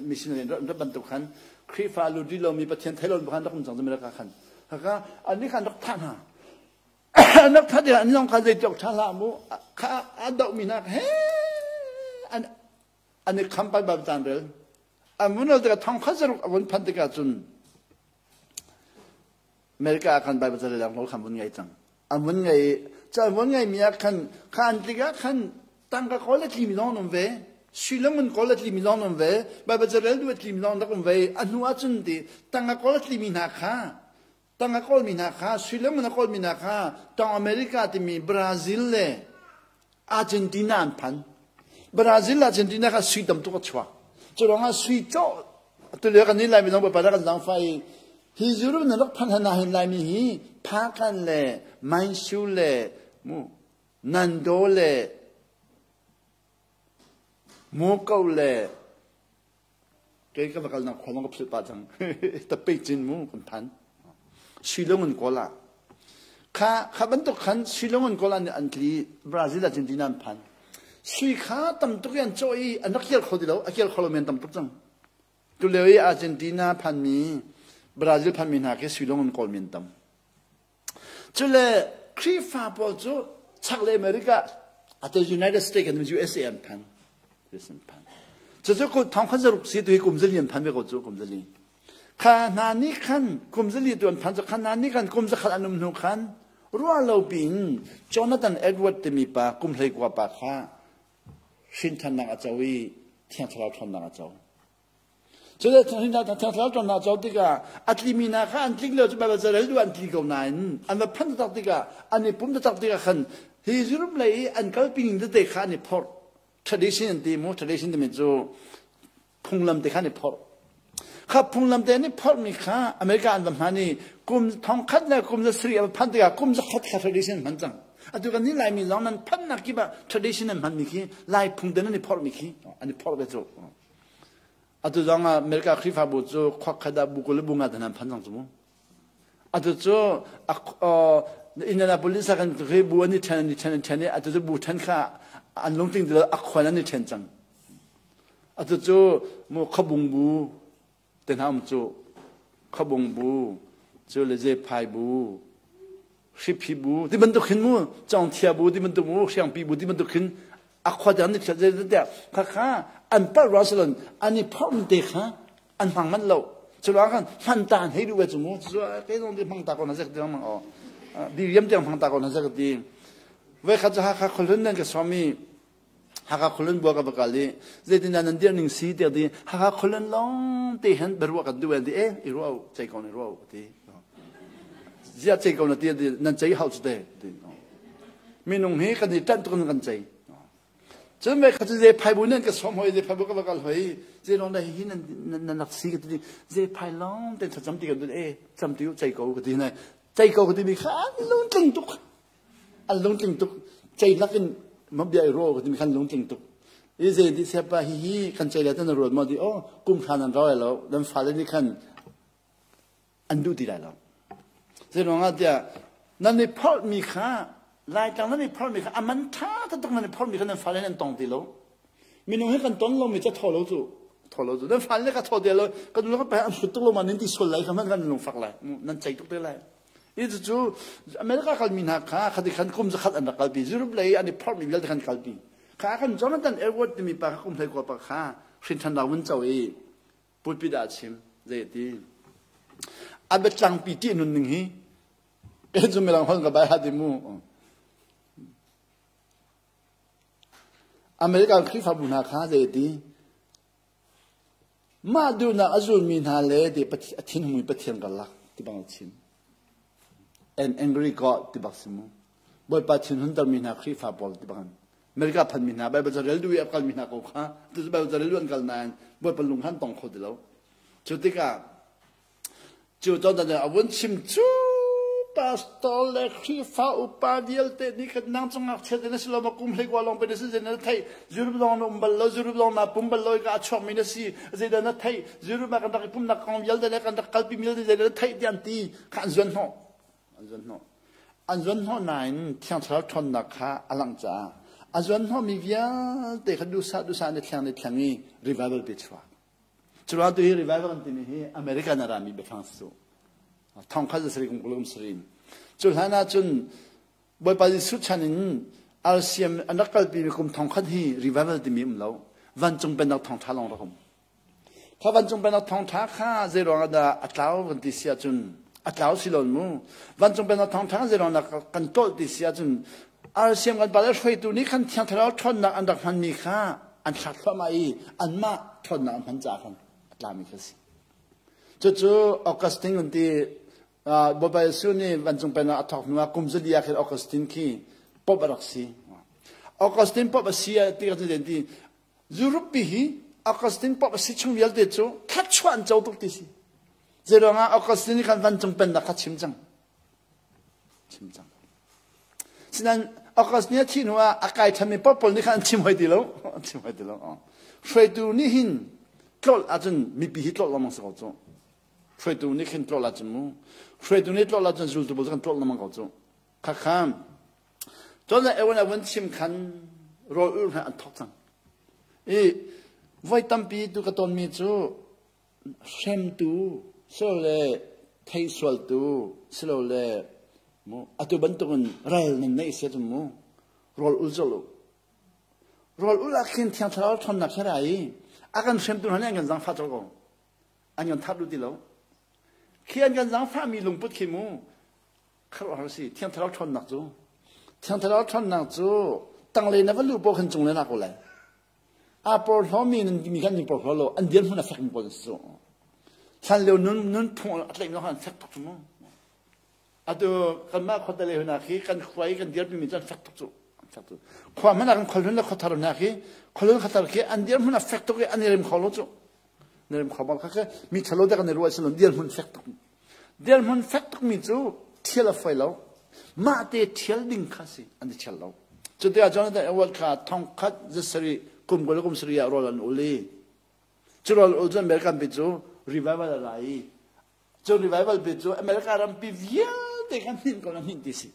missionary rat bantuk khan Khrihfa lut rih lomi Pathian thei lomi khan rak um cang cu America khan. Haka an nih khan rak thah hna. an rak that an zong kha zei tiok ṭha hlah mu kha a doh mi hna he an an i kham pai ba caan rel an vun al tikah thong khat zaruk a vun phanh tikah cun America ah khan Bible ca le khan vun ngei cang an vun ngei ca an vun ngei mi ah khan kha an tikah khan tangka kawl le tli mi zong an um ve sui le ngun kawl le tli mi zong an um ve Bible ca rel duh tli mi zong rak um ve a hnu ah cun ti tangka kawl le tli mi hna kha tang a kawlmi hna kha sui le ngun a kawlmi hna kha tang America timi Brazil le Argentina an phan. Brazil le Argentina kha sui tam tuk a chuak. Cu ruangah sui cawh tulio kan nih Laimi zong Bawipa kan zaangfah i hi Europe na rak phan hna hin Laimi hi Phakan le Mainshu le mu Nando le Muko le Kei ka va kalnak khua ka philh pah cang. Tape cin mu kan phan. Shillong in kawl ah. Kha kha bantuk khan Shillong in kawl ah nih an tli Brazil Argentina an phan. Sui kha tam tuk i an cawh i an rak kial kho ti lo. A kial kho lo men tam tuk cang. Tulio i Argentina phanmi Brazil phanmi hna khi Shillong in kawl men tam. Cule Khrihfa pawl cu chaklei America atu United States kan USA an phan. US an phan. Cucu thong khan zaruk si tu hi kum zali an phan ve ko cu kum zali. Kha hna nih khan kum zali tu an phan cu kha hna nih khan kum zakhat an um hnu khan ruah lo piin Jonathan Edward timi pa kum 19 pa kha hrinthannak a co i Thiang Thlarau ṭhawnnak a co. Cule thlarau ṭhawnnak co tikah a tlimi hna kha an tling lio cu Baibal carel duh an tli ko nain an va phanh taktak tikah an i pum taktak tikah khan hi Europe lei i an kalpi ning tete kha an i phorh. Tradition an ti mu, tradition timi cu phunglam te kha an i phorh. Kha phunglam te an i phorhmi kha America an va hman i kum thongkhat le kum 7 a va phanh tikah kum zakhat kha tradition an hman cang. Atu kan nih Laimi zong nan phanhnak kip ah tradition an hmanmi khi Lai phung te nan i phorhmi khi an i phorh ve cu. Atu zong ah America Khrihfabu cu khuakhat ah bu 20 le bu nga an phan cang cu mu. Atu cu Indianapolis ah kan bu an i ṭhen an i ṭhen an ṭhen i atu cu bu ṭhen kha an lungtling ti lo a khuan an i ṭhen cang. Atu cu mu khuabung bu te hna um cu khuabung bu cu le zephai bu hriphi bu ti bantuk hin mu cawngthia bu ti bantuk mu hriangpi bu ti bantuk hin a khua te an i thial zeitiah kha kha an palh ruang silon an i phorh te kha an hmang manh lo cu ruang khan hman ta an hei duh ve cu mu cu kei zong ti hmang ta ko na zek ti mang aw diriam tiang hmang ta ko na zek ti voi khat cu Hakha khualhun nan ka sawm i Hakha khualun bua ka va kal i zeitindah nan dir ning si tiah ti Hakha khualun lawng te hin biaruah kan duh ti e i ruah cei ko na ruah ti ziah cei ko na ti nan cei hau cu te ti minung hi kan i ṭanh tuk in kan cei cun ve kha cu ze phai bu nan ka sawm hoi ze phai bu ka va kal hoi ze lawng da hi nan nan rak si ka ti ze phai lawng te cam ti kan e cam ti cei ko ka ti na cei ko ka ti mi kha an lungtling tuk an lungtling tuk cei lak in ma bia i ro ka ti mi khan lungtling tuk i ze di sepa hi hi kan cei le tan ruat mo di o kum hran an rau lo dan fale nih khan an duh ti lai lo. Zeiruangah tiah nan i phorhmi kha Laitlang nan i phorhmi kha a man ṭha taktak nan i phorhmi kha nan fale nan tong ti lo. Minung hi kan ton lomi cu thaw lo cu thaw lo cu nan fale ka thaw ti lo kan nu ka an hrut tuk lo ma nan ti sual lai kha man kan lungfak lai nan cei tuk te lai. I cu America kalmi hna kha khati khan kum zakhat an rak kalpi Europe lei an i phorhmi vialte khan kalpi. Kha kan Jonathan Edward timi pa kha kum 19 pa kha hrin ṭhan vun co i pulpit ah a chim zei a ti a biatlangpi ṭih nun ning hi kei cu mirang holh ka bai ha ti mu American Khrihfabu hna kha zei a ti mah duhnak a zulmi hna le ti a thinhungmi Pathian karlak ti bang a chim an angry God ti bak si mu Bawipa thinhuntermi hna Khrihfa pawl ti bang America phanmi hna Bible ca rel duh i a kalmi hna ko kha tu Bible ca rel duh an kal nain Bawipa lung khan tong kho ti lo cu tikah cu ton a vun chim cu pastor le Khrihfa upa vialte nih khan nang cu ngakchia te na si lo ma kum hlei kua lawng pe na si zei na theih Europe lawng na um bal lo Europe lawng na pum bal lo ka a chuakmi na si zeidah na theih Europe ah kan rak i pumnak kong vialte le kan rak kalpi vialte zeidah na theih tiah an ti kha an zuan hnawh An zuanhnawh. An zuanhnawh nain Thiang Thlarau ṭhawnnak kha a langh caah a zuanhnawhmi vialte kha duhsah duhsah an i thleng an i thleng i revival pe chuak. Curuang tu hi revival an timi hi American a rami biafang si cu. Thong khat 10 kum 20 kum sarin. Cu hlan ah cun Bawipa Jesuh chan in RCM an rak kalpimi kum thongkhat hi revival timi um lo. Vancung pennak thawngṭha lawng rak um. Kha vancung pennak thawngṭha kha zei ruangah dah a tlau kan ti si ahcun a tlau si lo mu. Vancung pennak thawngṭha zei ruangah kan tlolh ti si ahcun RCM kan pale hruaitu nih khan Thiang Thlarau ṭhawnnak an rak hmanmi kha an thlak thluahmah i anmah ṭhawnnak an hman caah khan a tlami kha si. Cucu Augustine kan ti Bawipa Jesuh nih vancung pennak a thawk hnuah kum zali ah khin Augustine khi Pope a rak si. Augustine Pope a si ti ka ti Europe pi hi Augustine Pope a si chung vialte cu thluachuah an co tuk ti si. Zeiruangah Augustine nih khan vancung pennak kha chim cang. Chim cang. Sinain Augustine nih a thih hnuah a kai ṭhanmi Pope pawl nih khan an chim hoi ti lo. An chim hoi ti lo. Hruaitu nih hin tlolh ahcun mipi hi tlolh lengmang si ko cu. Hruaitu nih khin tlolh ahcun mu. Hruaitu nih tlolh ahcun zultu pawl cu kan tlolh lengmang ko cu. Khakha Cun Ewan a vun chim khan rawl ulh hna an thawk cang. I voi tampi tu ka tonmi cu hremtu silole theisualtu silole mu atu bantukin ral nan neih si ahcun mu rawl ul colh u. Rawl ul ah khin Thiang Thlarau ṭhawnnak he ra i a kan hremtu hna nih an kan zaangfah colh ko. An kan that duh ti lo. Khi an kan zaangfahmi lungput khi mu Khuaruahhar si Thiang Thlarau ṭhawnnak cu Thiang Thlarau ṭhawnnak cu tanglei na va luh paoh khan cunglei na ko lai. Aa porhlawmi nan mi khan ning porhlaw lo an dirhmun a fekmi pawl an si cu. Hlan lio nun nun phung a tlaih mi khan an fek tuk cu mu. Atu kanmah khuate le hna khi kan khua i kan dirpimi cu an fek tuk cu. An fek tuk. Khua hmanh ah kan khualhlun le khuathar hna khi khualhlun khuathar khi an dirhmun a fek tuk i an i rem kho lo cu. Na rem kho bal kha khi mi ṭhalo te kan i ruah si lo dirhmun fek tuk. Dirhmun fek tukmi cu ṭhial a fawi lo. Mah te ṭhial ding kha si an i ṭhial lo. Cutikah Jonathan Edwards kha thongkhat zasarih kum 20 le kum sarih ah rawl an ul i cu rawl ul cu American pi cu revival a ra i cu revival pi cu America rampi vialte kha hninh ko na hninh ti si.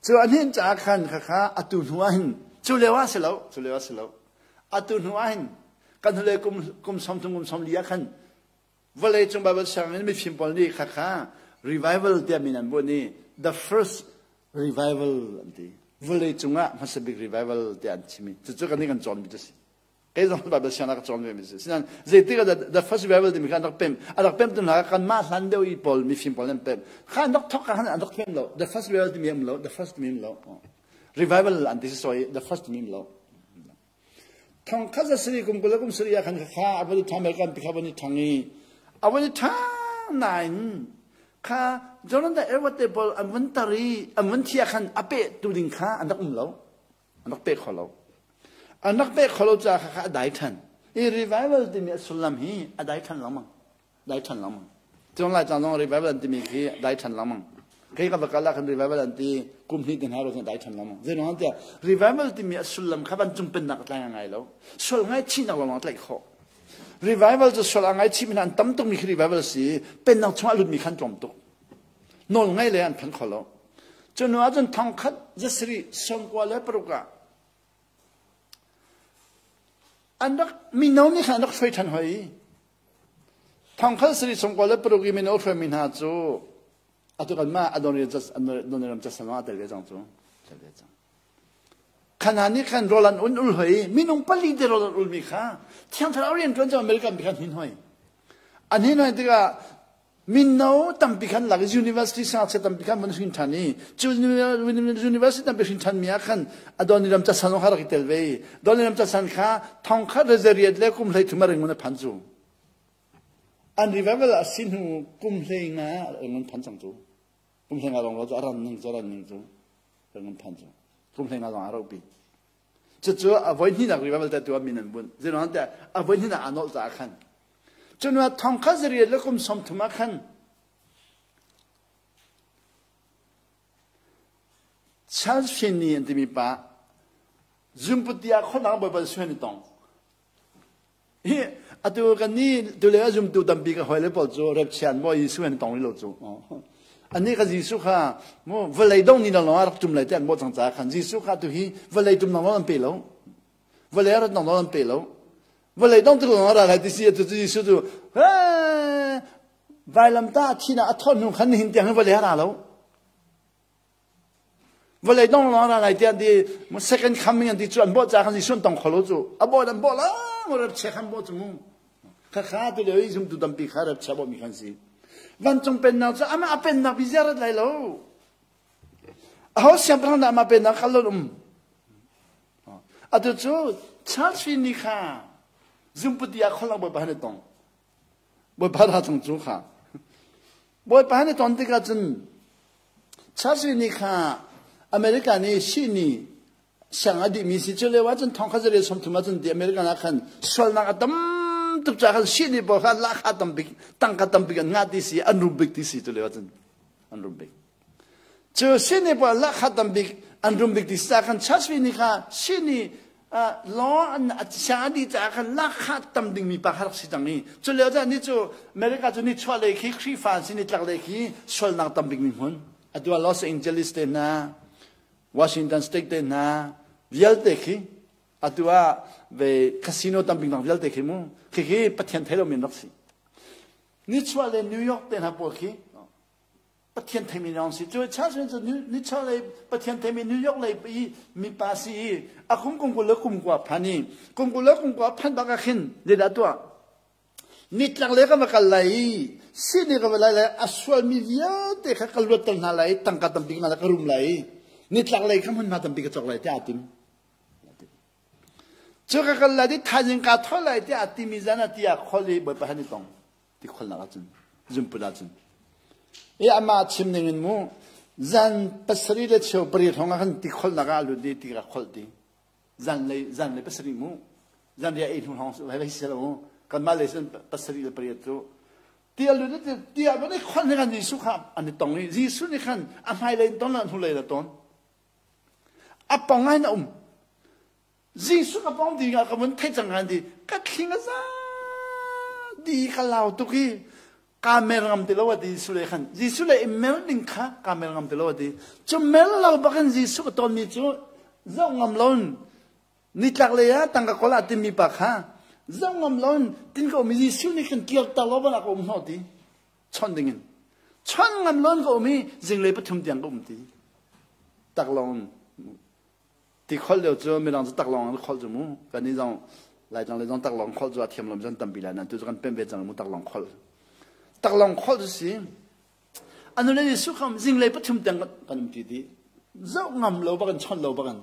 Cu a hninh caah khan khakha atu hnu ah hin cu lio ah si lo cu lio ah si lo atu hnu ah hin kan hnulei kum kum 30 kum 40 ah khan Vawleicung Baibal sianginn mifim pawl nih khakha revival tiah min an bunh i the first revival an ti. Vawleicung ah hmasa bik revival tiah an chim i cucu kan nih kan cawnmi cu si. Kei zong Baibal sianginn ah ka cawn ve mi si. Sinain zeitik ah the first revival timi kha an rak pem. A rak pem tu hna kan mah hlan deuh i pawl mifim pawl an pem. Kha an rak thawk khan an rak pem lo. The first revival timi um lo. The first timi um lo. Revival an ti si soi the first timi um lo. Thongkhat za sarih kum 20 le kum sarih ah khan kha a van i ṭhang American pi kha van i ṭhang i a van i ṭhang nain kha Jonathan Edwards te pawl an van tar i an van thi ah khan a peh tu ding kha an rak um lo an rak peh kho lo an rak peh kho lo caah kha a dai ṭhan i revival timi a sullam hi a dai ṭhan lengmang dai ṭhan lengmang. Cun Laitlang zong revival an timi khi dai ṭhan lengmang. Kei ka va kal ah khan revival an ti kum hnih te hna ro dai ṭhan lengmang. Zei ruang tiah revival timi a sullam kha vancung pennak a tlai ngai lo. Sual ngaihchihnak lawng a tlaih khawh. Revival cu sual a ngaichih mi hna an tam tukmi khi revival si pennak chungah a lutmi khan tlawm tuk. Nawl ngai le an phan kho lo. Cu hnu ahcun thongkhat zasarih 96 ah an rak mino nih khan an rak hruai ṭhan hoi. Thongkhat sarih 96 i mino hruaimi hna cu atu kanmah Adoniram Judson ah tel ve cang cu. Tel ve cang. Khan hna nih khan rawl an un ul hoi minung pali te rawl an ulmi kha Thiang Thlarau rian ṭuan cu American mi khan hin hoi. An hin hoi tikah mino tampi khan lak i university sangakchia tampi khan van hrin ṭhan i cu university tampi hrin ṭhan mi ah khan Adoniram Judson zong kha rak i tel ve i Adoniram Judson kha thongkhat le zariat le kum 13 a ringun a phan cu. An revival a si hnu kum 15 ringun phan cang cu. Kum 15 rong lo cu a ran ning cu ran ning cu ringun phan cu. Kum 15 zong a ropi. Cucu a voi hnihnak revival te tu ah min an bunh. Zeiruang tiah a voi hnihnak aa nolh caah khan. Cun thongkhat zariat le kum 30 ah khan Charles Finney an timi pa zumputi ah khuadang Bawipa suan i tong. Hi atu kan ni tule a zumtu tampi ka hoi le pawl cu repchian maw Jesuh an tong rih lo cu. Ani ka Jesuh kha mu vawlei dong ni lawng rak tum lai te an bawh cang caah khan Jesuh kha tu hi vawlei tum lawng an pe lo. Vawlei rat lawng an pe lo. Vawlei dong tu lawng ra lai ti si atu Jesuh cu vailam ta thina a thon hnu khan nihin tiang vawlei ra lo. Vawlei dong lawng ra lai tiah an ti. Second coming an ti cu an bawh ca khan Jesuh an tong kho lo cu. A bawh an bawh la rep chia khan bawh cu mu. Kha kha tu lio i zumtu tampi kha rep chia bawh mi khan si. Vancung pennak cu amah a pennak bi ziarat lai lo. Aho siangpahrang dah amah pennak kal lo um. Atu cu Charles Finney kha zumputi ah kholak bawipa han i tong. Bawipa ra chung cu kha. Bawipa han i ton tikah cun Charles Finney kha America nih sihni siang a dihmi si cu lio ah cun thong kha zari 30 ah cun ti American ah khan sualnak a tam tuk caah khan sihni pawl kha lahkhah tambik tangka tambik an ngah ti si an rum bik ti si cu lio ah cun an rum bik. Cu sihni pawl lahkhah tambik an rum bik ti si caah khan Charles Finney kha sihni law an siang a dih caah khan lahkhah tam dingmi pa kha rak si cang i cu lio caan ni cu America cu nichuah lei khi Khrihfa an si nitlak lei khi sualnak tam bikmi hmun atu ah Los Angeles te hna Washington State te hna vialte khi atu ah ve casino tam bik vialte khi mu khi khi Pathian thei lomi an rak si nichuah le New York te hna pawl khi Pathian theimi lawng si. Cu Charles cu nichuah lei Pathian theimi New York lei i mipa si i a kum kum kul le kum kua phan i kum kul le kum kua phan bak ah khin zeidah tuah? Nitlak le ka va kal lai i sihni ka va lai lai a sualmi vialte kha ka luatter hna lai i tangka tampi ka ka rum lai i nitlak lei kha hmunhma tampi ka cawk lai tiah aa tim. Cu ka kal lai i thaizing kaa tho lai tiah a timi zan ah tiah khol i Bawipa han i tong. Ti kholnak ahcun zumput ahcun i amah chim ning in mu zan pasarih le cheu pariat hrawng ah khan ti kholnak ah a lut i ti ka kholh ti zanlei zanlei pasarih mu zanriah ei hnu hrawng lai si lo mu kanmah lei cun pasarih le pariat cu ti a lut i ti ah van i kholh nih khan Jesuh kha an i tong i Jesuh nih khan a hmailei in ton la hnulei la ton a pong ah in a um Jesuh ka pong ding ah ka vun theih cang kan ti ka thling a za di ka lau tuk i ka mer ngam ti lo ati Jesuh le khan Jesuh le i mer ding kha ka mer ngam ti lo ati cu mer lo bakin Jesuh ka ton mi cu zoh ngam loin nitlak lei ah tangka kawl ah timi pa kha zoh ngam loin tin ka um i Jesuh nih khan kir ta lo bana ka um hnawh ti chon ding in chon ngam loin ka um i zinglei pathum tiang ka um ti taklong Ti kholh lio cu mirang cu taklawng an kholh cu mu. Kannih zong Laitlang lei zong taklawng kholh cu a thiam lo cun tampi lai nain tu cu kan pemh ve cang mu taklawng kholh. Taklawng kholh cu si. Anu le Jesuh kha zinglei pathum tiang kan um ti dih. Zoh ngam lo bak in chawnh lo bak in.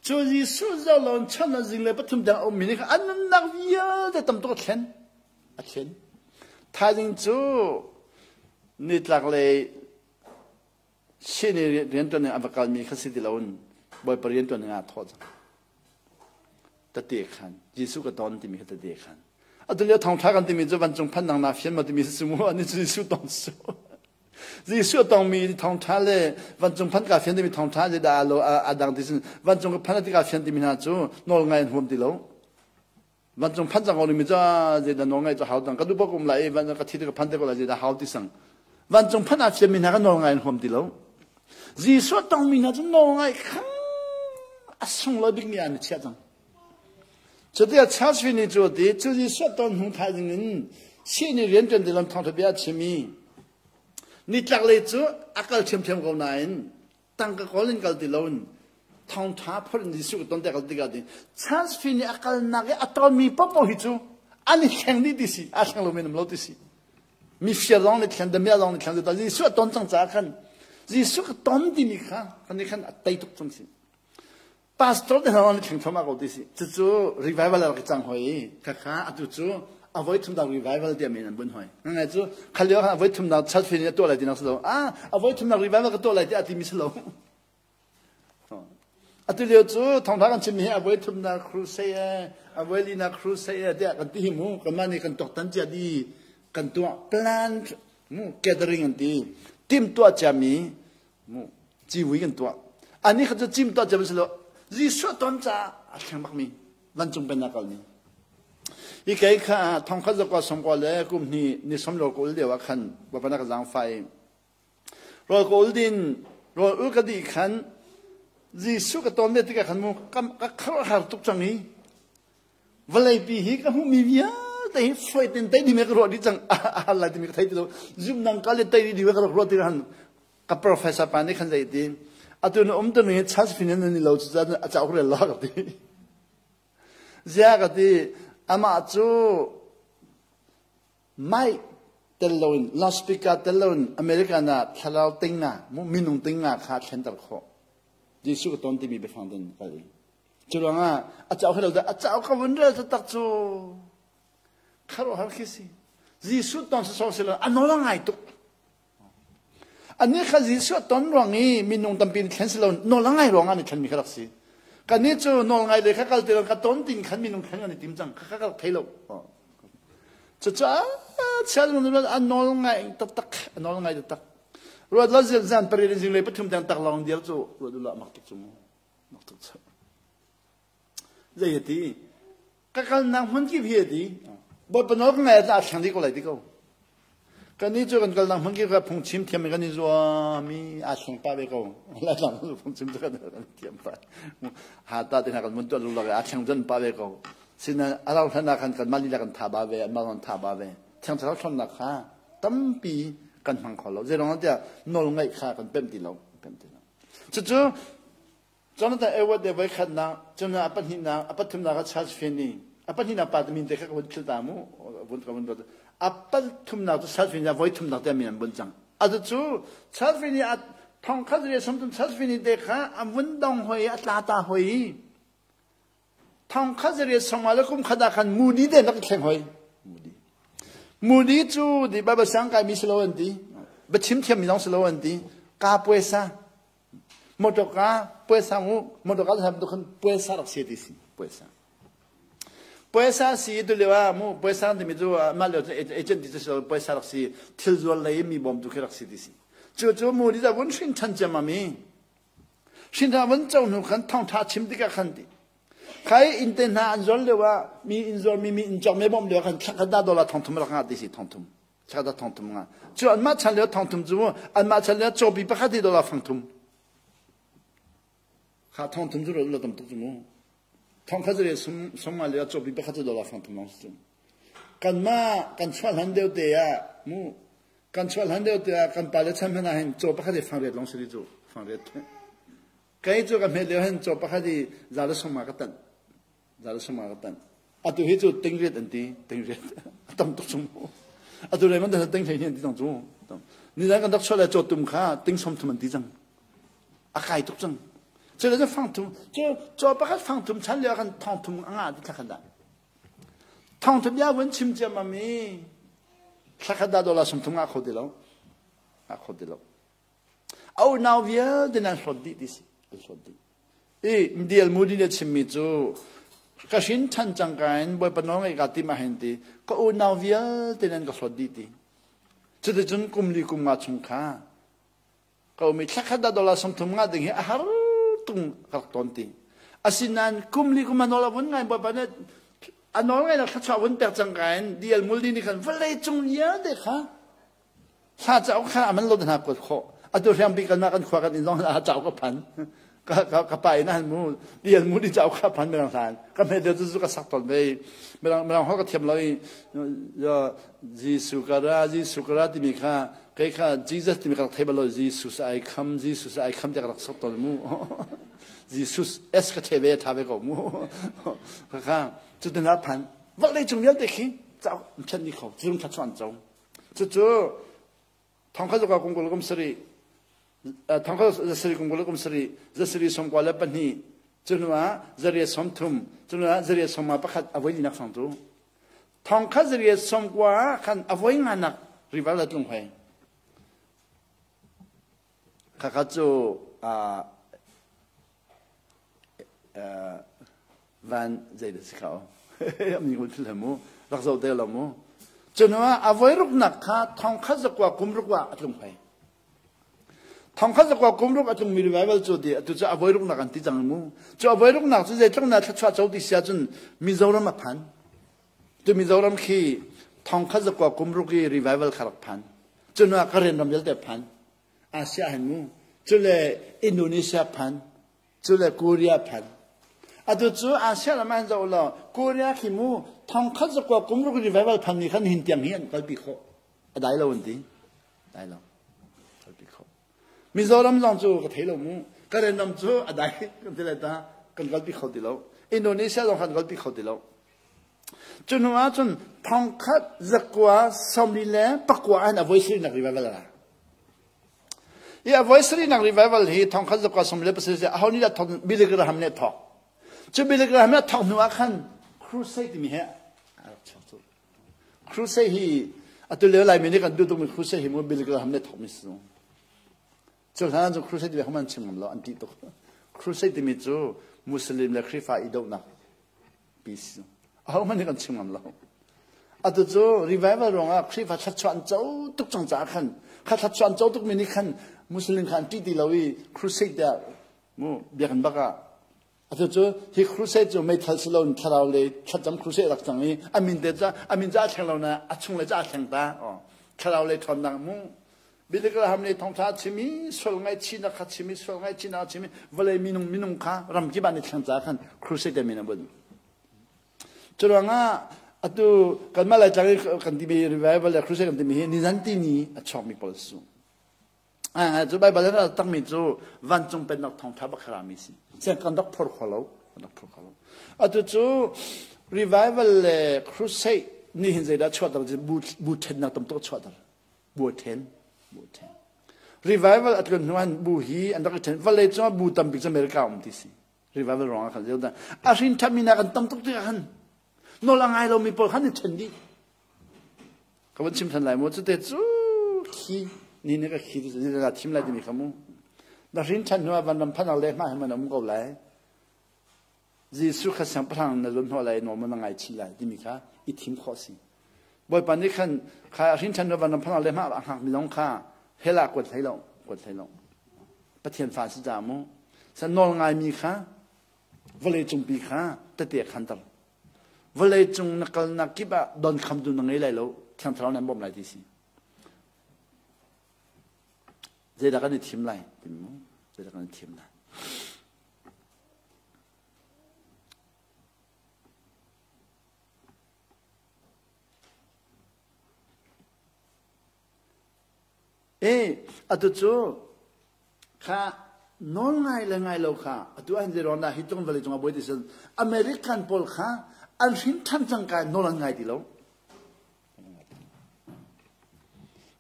Cu Jesuh zoh lo in chawnh lo zinglei pathum tiang a ummi nih kha an nunnak vialte tam tuk a thlen. A thlen. Thaizing cu nitlak lei Sihni rianṭuan ning a va kalmi kha si ti loin Bawipa rianṭuan ning ah thawh cang. Tete khan Jesuh ka ton timi kha tete khan. Atu lio thawngṭha kan timi cu vancung phannak naa fian ma timi si mu ani cu Jesuh tong su. Jesuh tongmi thawngṭha le vancung phan ka fian timi thawngṭha le dah lo a dang ti sin vancung ka phan ti ka fian timi hna cu nawl ngai an huam ti lo. Vancung phan cang ko mi ca zeidah nawl ngaih cu hau tang ka duh bak um lai i van ka thi ka phan te ko lai zeidah hau ti sang vancung phan aa fiam mi hna ka nawl ngai an huam ti lo Jesuh tong mi hna cu nawl ngai kha a sunglawi bik mi ah an chiah cang cuti a Charles Finney cu ti cu Jesuh ton hnu thaizing in sihni rian ṭuan ti lam thawngṭha bia a chim i nitlak lei cu a kal ṭhiamṭhiam ko nain tangka kawl in kal ti loin thawngtha phorh in Jesuh ka ton te kal tikah ti Charles Finney a kalnak i a tonmi popo hi cu an i thleng dih ti si a thleng lomi an um lo ti si mi fia lawng nih thlen damia lawng nih thlen ta Jesuh a ton cang caah khan Jesuh ka ton timi kha kan nih khan a tei tuk cang si Pastor te hna nih thleng thluahmah ko ti si. Cucu revival a rak i cang hoi. Khakha atu cu a voi thumnak revival tiah min an bunh hoi. Ngai cu khal lio khan a voi thumnak church fin a tuah lai tinak si lo. Ah, a voi thumnak revival ka tuah lai tiah a timi si lo. Atu lio cu thawngtha kan chimmi hi a voi thumnak crusade a voi linak crusade tiah kan ti hi mu. Kanmah nih kan tuaktan cia di kan tuah plan mu gathering an ti. Timtuah ciami mu civui kan tuah ani kha cu cim tuah cem si lo Jesuh ton caah a thleng bakmi vancung pennak kalmi hi kei kha thongkhat zakua sawmkua le kum hnih ni som rawl ka ul lio ah khan Bawipa na ka zaangfai rawl ka ul din rawl ul ka dih khan Jesuh ka ton ve tikah khan mu ka kharhar tuk cang i vawleipi hi ka hmuhmi vialte hi foi ten tei ding ka ruah dih cang a lai timi ka thei ti lo zumnang ka le tei ding ka rak ruah tikah khan ka professor pa nih khan zei ti? Atu na um tu ning Charles Finney nan ni lo cu a cauk rel la ka ti. Zia ka ti amah cu mic tel loin loudspeaker tel loin American ah thlarau ting nga minung ting nga kha thlenter khawh. Jesuh ka ton timi biafang den kal i. Cu ruangah a cauk he lo a cauk ka vun rel tak cu kharuahhar khi si. Jesuh ton sawsawh si lo a nawl a ngai tuk. Anih kha Jesuh a ton ruang i minung tampi nih thlen si lo nawl a ngai ruangah an i thlenmi kha rak si. Kannih cu nawl ngai le kha kal ti lo ka ton ding khan minung thlen kan i tim cang kha ka thei lo. Cucaah chiat a nawl ngai taktak a nawl ngai taktak. Ruat lo zan pariat in zinglei pathum tiang tak lawng dir cu ruat u mak tuk cu mu. Mak tuk cu. Zei a ti? Ka kalnak hmun kip hi a ti. Bawipa nawl ka ngai ah thleng dih ko lai ti ko. Kannih cu kan kalnak hmun kip kha phungchim thiam in kan i zuam i aa thleng pah ve ko. Laitlang cu phungchim cu kan thiam pah. Ha ta te hna kan mun tuah lulak i aa thleng zan pah ve ko. Sinain a rau hlan ah khan kanmah lila kan tha ba ve, anmah zong tha ba ve. Thiang Thlarau ṭhawnnak kha tampi kan hmang kho lo. Zeiruang tiah nawl ngaih kha kan pemh ti lo. Pemh ti lo. Cucu Jonathan Edwards le voikhatnak, cun a pahnihnak, a pathumnak ah Charles Finney. A pahnihnak pa min te kha ka vun philh ta mu. Vun ka vun ruat. A pathumnak cu Charles Finney voi thumnak te min an bunh cang. Atu cu Charles Finney a thong khat le somtum Charles Finney te kha a vun dong hoi a tla ta hoi. Thong khat le songma le kum khat ah khan Moody te nak thleng hoi. Moody. Moody cu di Bible sang kai mi si lo an ti. Biachim thiam mi zong si lo an ti. Ka puaisa Motorka puaisa mu motorka sam tu khan puaisa rak si ti si puaisa. Puaisa si tu lio ah mu puaisa timi cu mah lio cu agent ti cu puaisa rak si thil zual lei mi bawm tu khi rak si ti si. Cu cu mu di vun hrin than ciam ami. Hrin than vun co hnu khan thawngtha chim tikah khan ti. Khai inn te hna an zual lio ah mi inn zual mi mi inn cawk me bawm lio khan thla da dollar thong thum rak nga ti si thong thum. Chakata thong thum nga. Cu anmah chan lio thong thum cu anmah chan lio cawpi pakhat hi dollar fang thum. Kha thong thum cu lo tam tuk cu mu. Thong kha zure sum sum nga lio cawpi pakhat cu dollar fang thum long cu. Kanmah kan chuah hlan deuh te ah mu kan chuah hlan deuh te ah kan pale chan hmanh ah hin caw pakhat hi fang riat long si cu fang riat. Kei cu ka hmet lio hin caw pakhat hi za le sum nga ka tanh. Zalsama ka tanh. Atu hi cu tingriat an ti, tingriat. A tam tuk chung mu. Atu le man ting hlei an ti cang cu. Nizan kan rak chuah le cawtum kha ting som thum an ti cang. A kai tuk cang. Cu le fang thum, cu caw pakhat fang thum chan lio kan thong thum a ngah ti thla khat dah. Thong thum ya vun chim ciam ami thla khat dah dollar sum thum ngah kho ti lo. Ngah kho ti lo. A unau vialte nan hlawt dih ti si. An hlawt dih. I Dial Moody nih a chimmi cu ka hrin ṭhan cangka in Bawipa nawl ngaih kaa tim ahhin ti ka unau vialte nan ka hlawt dih ti. Cuticun kum li kum nga chung kha ka um i thla khat dah dollar 30 nga ding hi a har tung ka rak tawn ti. Asinain kum li kum a nawl a vun ngai Bawipa nih a nawl ngai nak thluachuah vun pek cangka in Dial Moody nih khan vawlei cung vialte kha Hla cauk kha a man lo hna kuat khawh. Atu hriangpi kan kan khua kan inn zong ah cauk ka phan. Ka ka pa in han mu dial mu di cauk kha phan mirang hlan. Ka hme deuh cu ka sak ton ve. Mirang mirang hol ka thiam lo i Jesu ka ra Jesu ka ra timi kha kei kha Jesus timi ka rak thei bal lo Jesus ai kham Jesus ai kham te ka rak sak ton mu. Jesus S ka the ve tha ve ko mu. Kha kha cutin a phan. Vawlei cung vialte khi cauk ṭhen ni kho. Zung thla chuan co. Cucu thongkhat zakua kum kul kum sarih thongkhat zasarih kum kul kum sarih zasarih sawmkua le pahnih cu hnu ah zariat sawmthum cu hnu ah zariat sawmnga pakhat a voi linak sawng cu thongkhat zariat sawmkua ah khan a voi nganak rival la tlung hoi khakha cu van zei dah si kha am ni thil mu rak zoh te lo mu cun a voi ruknak kha thong khat zakua kum ruk ah a tlung phei thong khat zakua kum ruk a tlung mi revival cu ti atu cu a voi ruknak an ti cang mu cu a voi ruknak cu zeitluk na thluachuah co ti sia cun Mizoram a phan tu Mizoram khi thong khat zakua kum ruk i revival kha rak phan cun ah Karen ram vialte phan Asia hin mu cule Indonesia phan cule Korea phan. Atu cu Asia ram ah zoh law Korea khi mu thongkhat zakua kum ruk revival phan mi khan hin tiang hi an kalpi khawh. A dai lo an ti. Dai lo. Kalpi khawh. Mizoram zong cu ka thei lo mu. Karen ram cu a dai kan ti lai ta kan kalpi kho ti lo. Indonesia zong kan kalpi kho ti lo. Cu hnu ah cun thongkhat zakua sawmli le pakua an a voi sarihnak revival a ra. Hi a voi sarihnak revival hi thongkhat zakua sawmli le pasarih aho nih dah thawk Billy Graham nih a thawk. Cu Billy Graham nih a thawk hnu ah khan crusade timi he a rak chuak cu. Crusade hi atu lio Laimi nih kan duh tukmi crusade hi mu Billy Graham nih a thawkmi si. Cu hlan cu crusade timi kha an chim ngam lo an ṭih tuk. Crusade timi cu Muslim le Khrihfa i dohnak pi si. Ahohmanh nih kan chim ngam lo. Atu cu revival ruangah Khrihfa thluachuah an co tuk cang caah khan kha thluachuah an co tukmi nih khan Muslim kha an ṭih ti lo i crusade tiah mu biakinn bak ah atu cu hi crusade cu meithal si loin thlarau le thlacam crusade rak cang i a min te ca a min ca a thleng lo na a chung le ca a thleng ta thlarau le ṭhawnnak mu Billy Graham nih thawngṭha a chim i sual ngaihchihnak kha chim i sual ngaihchihnak a chim i vawlei minung minung kha ramkip ah an i thleng caah khan crusade min a bunh. Cu ruangah atu kanmah Laitlang i kan timi revival le crusade kan timi hi nizan tini a chuakmi pawl su. Cu Baibal in a takmi cu vancung pennak thawngṭha bak rami si. Siang kan rak phor kho lo. Kan rak phor kho lo. Atu cu revival le crusade nih hin zeidah chuahter bu ṭhennak tam tuk chuahter. Bu a ṭhen. Bu a ṭhen. Revival a tlun hnu an bu hi an rak i ṭhen. Vawlei cungah bu tambik cu America um ti si. Revival ruangah khan zeodah a hrin ṭhatmi nak an tam tuk tikah khan nawl a ngai lomi pawl khan i ṭhen dih. Ka van chim ṭhan lai mu. Cute cu khi ni ni ka khi ti na thim lai timi kha mu. Na hrin ṭhan hnu ah vanram phanak le hma he man um ko lai. Jesuh kha siangpahrang na zuan hnawh lai nawl na ngai chih lai timi kha i thim khawh si. Bawipa nih khan kha hrin ṭhan van phanah le hmah a hngakmi zong kha hell ah kuat hlei lo, kuat hlei lo. Pathian fa si ca mu. San nawl ngaimi kha vawlei cungpi kha tete khanter. Vawlei cung na kalnak kip ah don khamtu na ngei lai lo, Thiang Thlarau nih an bawmh lai ti si. Zeidah kan i thim lai? Timi mu. Zeidah kan i thim lai? E atu cu kha nawl ngai le ngai lo kha atu an zei dah hi tung vawlei cungah buai ti sin American pawl kha an hrin than cang kai nawl an ngai ti lo.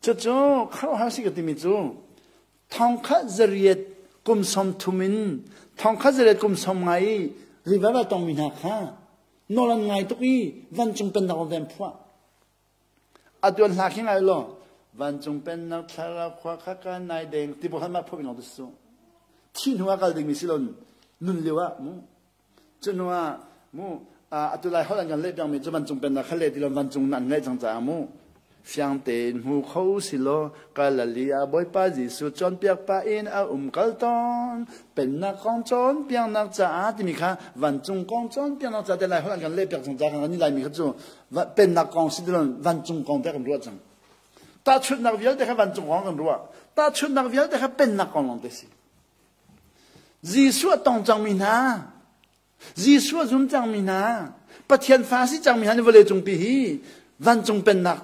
Cucu khuaruahhar si ka timi cu thongkhat zariat kum 30 in thongkhat zariat kum 50 i river a tongmi hna kha nawl an ngai tuk i vancung pennak an phuah. Atu an hla khi ngai law vancung pennak thlarau khua kha ka nai deng ti bawk mah phuah mi lawng su. Thi hnu ah kal dingmi si lo nun lio ah mu Cu hnu ah mu atu lai holh an kan leh piakmi cu vancung pennak kha leh ti lo vancung nan ngaih cang caah mu fiang tein hmu kho si law Galilee ah Bawipa Jesuh cawnpiak pah in a um kal tawn pennak kong cawnpiaknak caah timi kha vancung kong cawnpiaknak caah te lai holh an kan leh piak cang caah kan ni laimi kha cu pennak kong si ti lo vancung kong te kan ruah cang tahchunhnak vialte kha vancung kong kan ruah tahchunhnak vialte kha pennak kong lawng te si Jesuh a tong cangmi hna, Jesuh a zum cangmi hna, Pathian fa si cangmi hna nih vawlei cungpi hi vancung pennak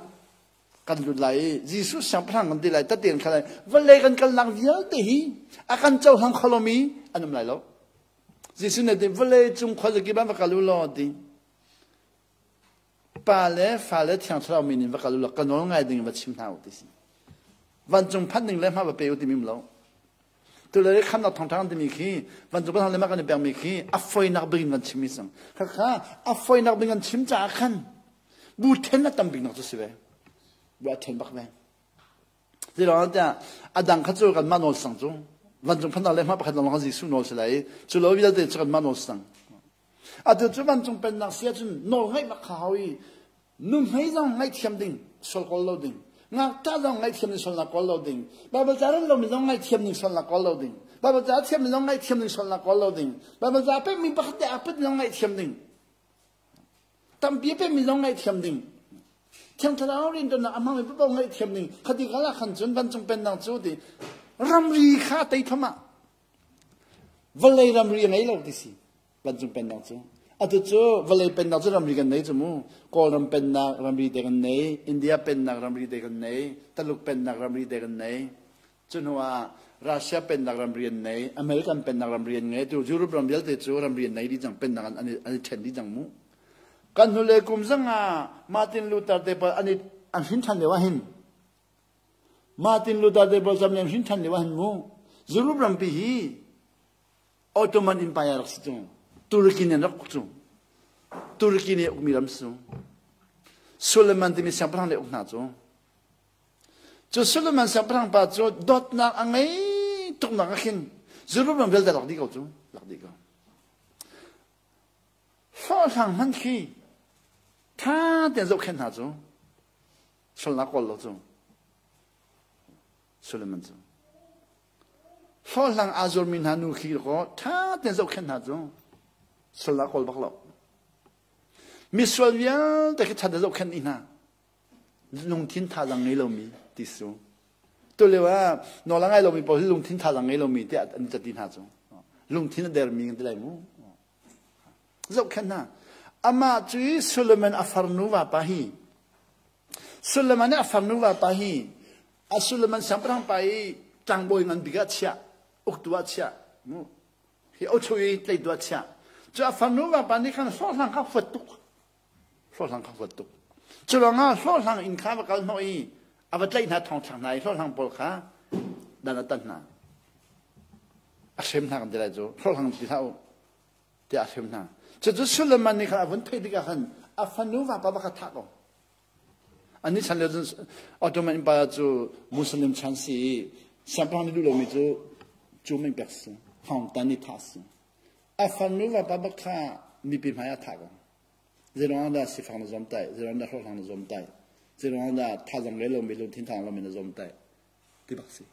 kan lut lai i Jesuh siangpahrang kan ti lai, taten kha lai, vawlei kan kalnak vialte hi a kan cohlang kho lomi an um lai lo. Jesuh nih ti vawlei cung khuazakip ah va kal u law ti. Pa le fa le thiang thlarau min in va kal u law ka nawl ngai ding in va chim hna u ti si. Vancung phanh ding le hma va pe u timi um lo. Tule khamnak thawngṭha timi khi vancung phanh le mah kan i pekmi khi a foinak bik in kan chimmi sang. Khakha a foinak bik kan chim caah khan bu then a tam bik nak cu si ve. Bu a then bak ve. Zeiruang tiah a dang kha cu kanmah nawl sang cu vancung phannak le hma pakhat lawng Jesuh nawl si lai i cu lo vialte cu kanmah nawl sang. Atu cu vancung pennak si ahcun nawl ngaih bak kha hau i nuhmei zong ngaihthiam ding sual kawl lo ding ngakṭah zong ngaihthiam ding sualnak kawl lo ding Baibal ca rel lomi zong ngaihthiam ding sualnak kawl lo ding Baibal ca thiammi zong ngaihthiam ding sualnak kawl lo ding Baibal ca pekmi pakhat te aa put zong ngaihthiam ding tampi a pekmi zong ngaihthiam ding Thiang Thlarau rianṭuannak a hmangmi paoh ngaihthiam ding khati kal ah khan cun vancung pennak cu ti ramri kha tei thluahmah Vawlei ramri a ngei lo ti si. Vancung pennak cu. Atu cu vawlei pennak cu ramri kan nei cu mu. Kawlram pennak ramri te kan nei, India pennak ramri te kan nei, Taluk pennak ramri te kan nei. Cu hnu ah Russia pennak ramri an nei, American pennak ramri an ngei, tu Europe ram vialte cu ramri an nei dih cang, pennak an i ṭhen dih cang mu. Kan hnulei kum zong ah Martin Luther te pawl an i an hrin ṭhan lio ah hin Martin Luther te pawl cam an hrin ṭhan lio ah hin mu Europe rampi hi Ottoman Empire rak si cu. Turkey nih an rak uk cu. Turkey nih ukmi ram si cu. Suleiman timi siangpahrang nih uk hna cu. Cu Solomon siangpahrang pa cu dawtnak a ngei tuknak ah khin Jerusalem vialte lak dih ko cu, lak dih ko. Hlawhhlang hmanh khi ṭha tein zohkhenh hna cu, sualnak kawl lo cu. Solomon cu. Hlawhhlang aa zuarmi hna nu khi kaw ṭha tein zohkhenh hna cu, sualnak kawl bak lo. Misual vialte khi ṭha tein zohkhenh dih hna. Lungthin thazaang ngei lomi ti su. Tulio ah nawl a ngai lomi pawl hi lungthin thazaang ngei lomi tiah an cati hna cu. Lungthin a dermi kan ti lai mu. Zohkhenh hna. Amah cu Solomon a farnu vapa hi Solomon a farnu vapa hi a Solomon siangpahrang pa i tlangbawi ngan bik ah chiah uktu ah chiah mu hi ochu i tleitu ah chiah cu a farnu vapa nih khan hlawhhlang kha huat tuk Hlawhhlang kha huat tuk. Cu ruangah hlawhhlang inn kha va kal hnawh i a va tlaih hna thongthlak hna i hlawhhlang pawl kha dan a tan hna. A hrem hna kan ti lai cu hlawhhlang ti hlah u tiah a hrem hna. Cucu Suleiman nih khan a vun theih tikah khan a fanu vapa va kha thah ko. Annih chan lio cun Ottoman Empire cu Muslim chan si i siangpahrang nih duh lomi cu cu meng pek si, hngawng tan i thah si. A fanu vapa bak kha mipi hmai ah thah ko. Zeiruangah dah sifak na zuamtaih? Zeiruangah dah hlawhhlang na zuamtaih? Zeiruangah dah thazang ngei lomi lungthin thang lomi na zuamtaih? Ti bak si.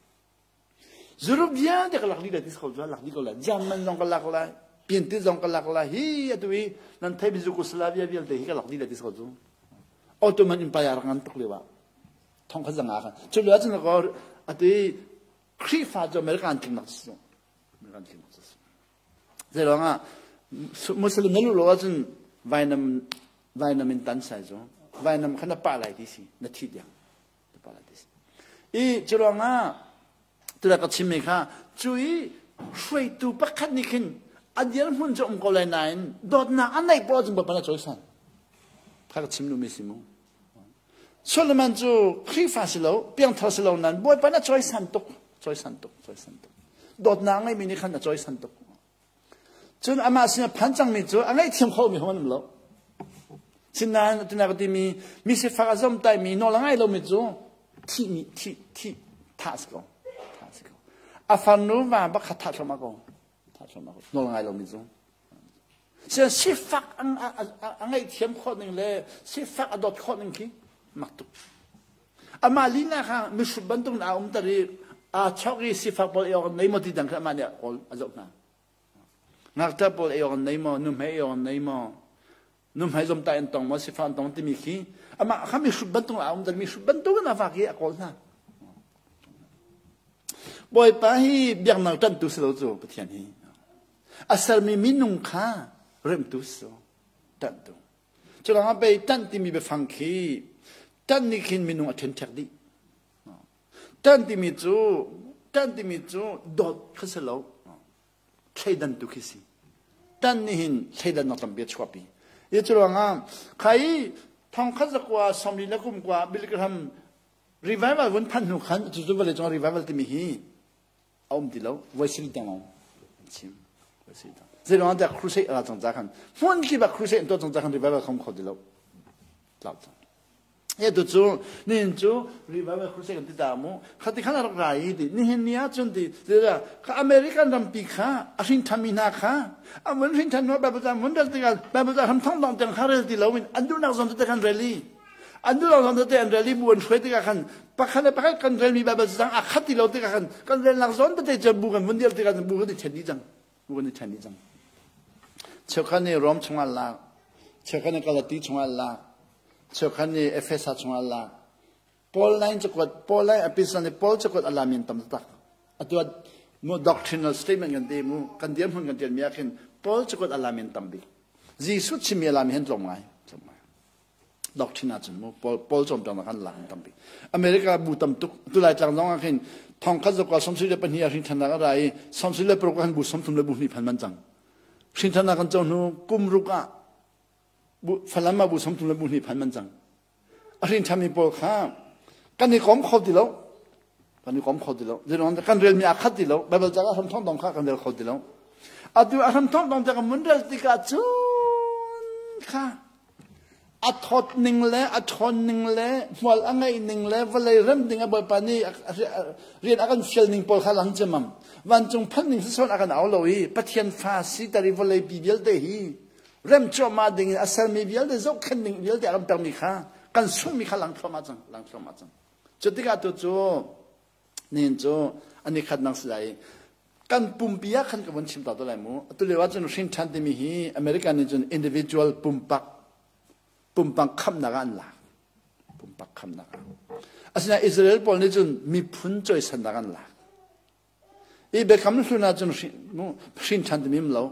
Zuruk vialte ka lak dih lai ti ko cu lak dih ko lai. German zong ka lak lai. Piantit zong ka lak lai. Hi atu i nan theimi Yugoslavia vialte hi ka lak dih lai ti ko cu. Ottoman Empire rak ngan tuk lio ah thong kha zanga khan. Cu lio ahcun atu i Khrihfa cu America an tling nak si. America an tling nak si. Zeiruangah Muslim na luh lo ahcun vainam vainam in tan sai cu vainam kha na pah lai ti si na thi tiang na pah lai ti si. I curuangah tula ka chimmi kha cu i hruaitu pakhat nih khin a dirhmun cu um ko lai nain dawtnak a neih poah cun Bawipa na cawisan. Kha ka chim duhmi si mu. Solomon cu Khrihfa si lo, piangthar si lo nain Bawipa na cawisan tuk, cawisan tuk, cawisan tuk. Dawtnak ngeimi nih khan a cawisan tuk. Cun amah sin a phan cangmi cu a ngaihthiam khomi hom an um lo. Sinain tuna ka timi mi sifak a zomtaimi nawl a ngai lomi cu thih mi thih thih thah si ko. Thah si ko. A farnu va bak kha thah thluahmah ko. Thah thluahmah ko. Nawl ngai lomi cu. Sifak a ngaihthiam khawh ning le sifak a dawt khawh ning khi mak tuk. Amah lila kha mihrut bantuk in aa umter i aa chawk i sifak pawl ei awk an nei maw ti dang kha amah nih a kawl a zoh hna. Ngakṭah pawl ei awk an nei maw, nuhmei ei awk an nei maw, nuhmei zomtai an tong maw, sifak an tong timi khi amah kha mihrut bantuk in aa umter mihrut bantuk in a vak i a kawl hna. Bawipa hi biaknak ṭanhtu si lo cu Pathian hi. A sermi minung kha remtu si ṭanhtu. Curuangah pei ṭanh timi biafang khi ṭanh nih khin minung a ṭhenṭhek dih. Ṭanh timi cu ṭanh timi cu dawt kha si lo thleidan tu khi si. Ṭanh nih hin thleidannak tampi a chuahpi. I curuangah khai thongkhat zakua sawmli le kum kua Billy Graham revival vun phanh hnu khan cucu vawlei cung revival timi hi a um ti lo voi sarih tiang lawng an chim voi sarih tiang zeiruang ah crusade a ra cang ca khan hmun kip ah crusade an tuah cang ca khan revival khom kho ti lo tlau cang e tu cu nihin cu revival crusade kan ti ta mu khati khan a rak ra i ti nihin ni ah cun ti kha American rampi kha a hrin than mi hna kha a mun hrin than hnu Bible ca mun rel tikah Bible ca hram thong dong tiang kha rel ti lo in an duhnak zawn te khan rel i An duh lo tete an rel i bu an hruai tikah khan pakhat le pakhat kan relmi Baibal cacang aa khat ti lo tikah khan kan relnak zawn tete cu bu kan vun dir tikah bu kan i ṭhen dih cang. Bu kan i ṭhen dih cang. Cheukhat nih Rom chungah lak, cheukhat nih Galati chungah lak, cheukhat nih Efesa chungah lak. Paul line cakuat, Paul line epistle nih Paul cakuat a lami an tam taktak. Atu mu doctrinal statement kan ti mu, kan dirhmun kan ṭialmi ah khin Paul cakuat a lami an tam bik. Jesuh chimmi a lami han tlawm ngai. Tlawm ngai. Doctrine ahcun mu Paul Paul cawnpiaknak an lak tampi. America bu tam tuk tu lai tlang zong ah khin thong khat zakwa 74 ah hrin thannak a ra i 76 ah bu 30 le bu hnih phan man cang. Hrin thannak kan co hnu kum ruk ah bu Falam ah bu 30 le bu hnih phan man cang. A hrin thanmi pawl kha kan i kom kho ti lo. Kan i kom kho ti lo. Zeiruang kan relmi a khat ti lo. Bible ca ah hram thong dong kha kan rel kho ti lo. Atu a hram thong dong te kan mun rel tikah cun kha A thawt ning le a ṭhawn ning le hmual a ngeih ning le vawlei rem ding a Bawipa nih rian a kan fial ning pawl kha lang ciammam. Vancung phanh ning sisawh a kan au lo i Pathian fa siter i vawleipi vialte hi rem cuahmah ding in a sermi vialte zohkhenh ding vialte a kan pekmi kha kan sunghmi kha lang thluahmah cang, lang thluahmah cang. Cu tikah tu cu nihin cu an i khat nang si lai kan pumpi ah khan ka vun chim ta te lai mu atu lio ahcun hrin ṭhan timi hi America nih cun individual pumpak pumpak khamnak ah an lak pumpak khamnak ah asinain Israel pawl nih cun miphun cawisannak an lak i biakam hlun ahcun hrin ṭhan timi um lo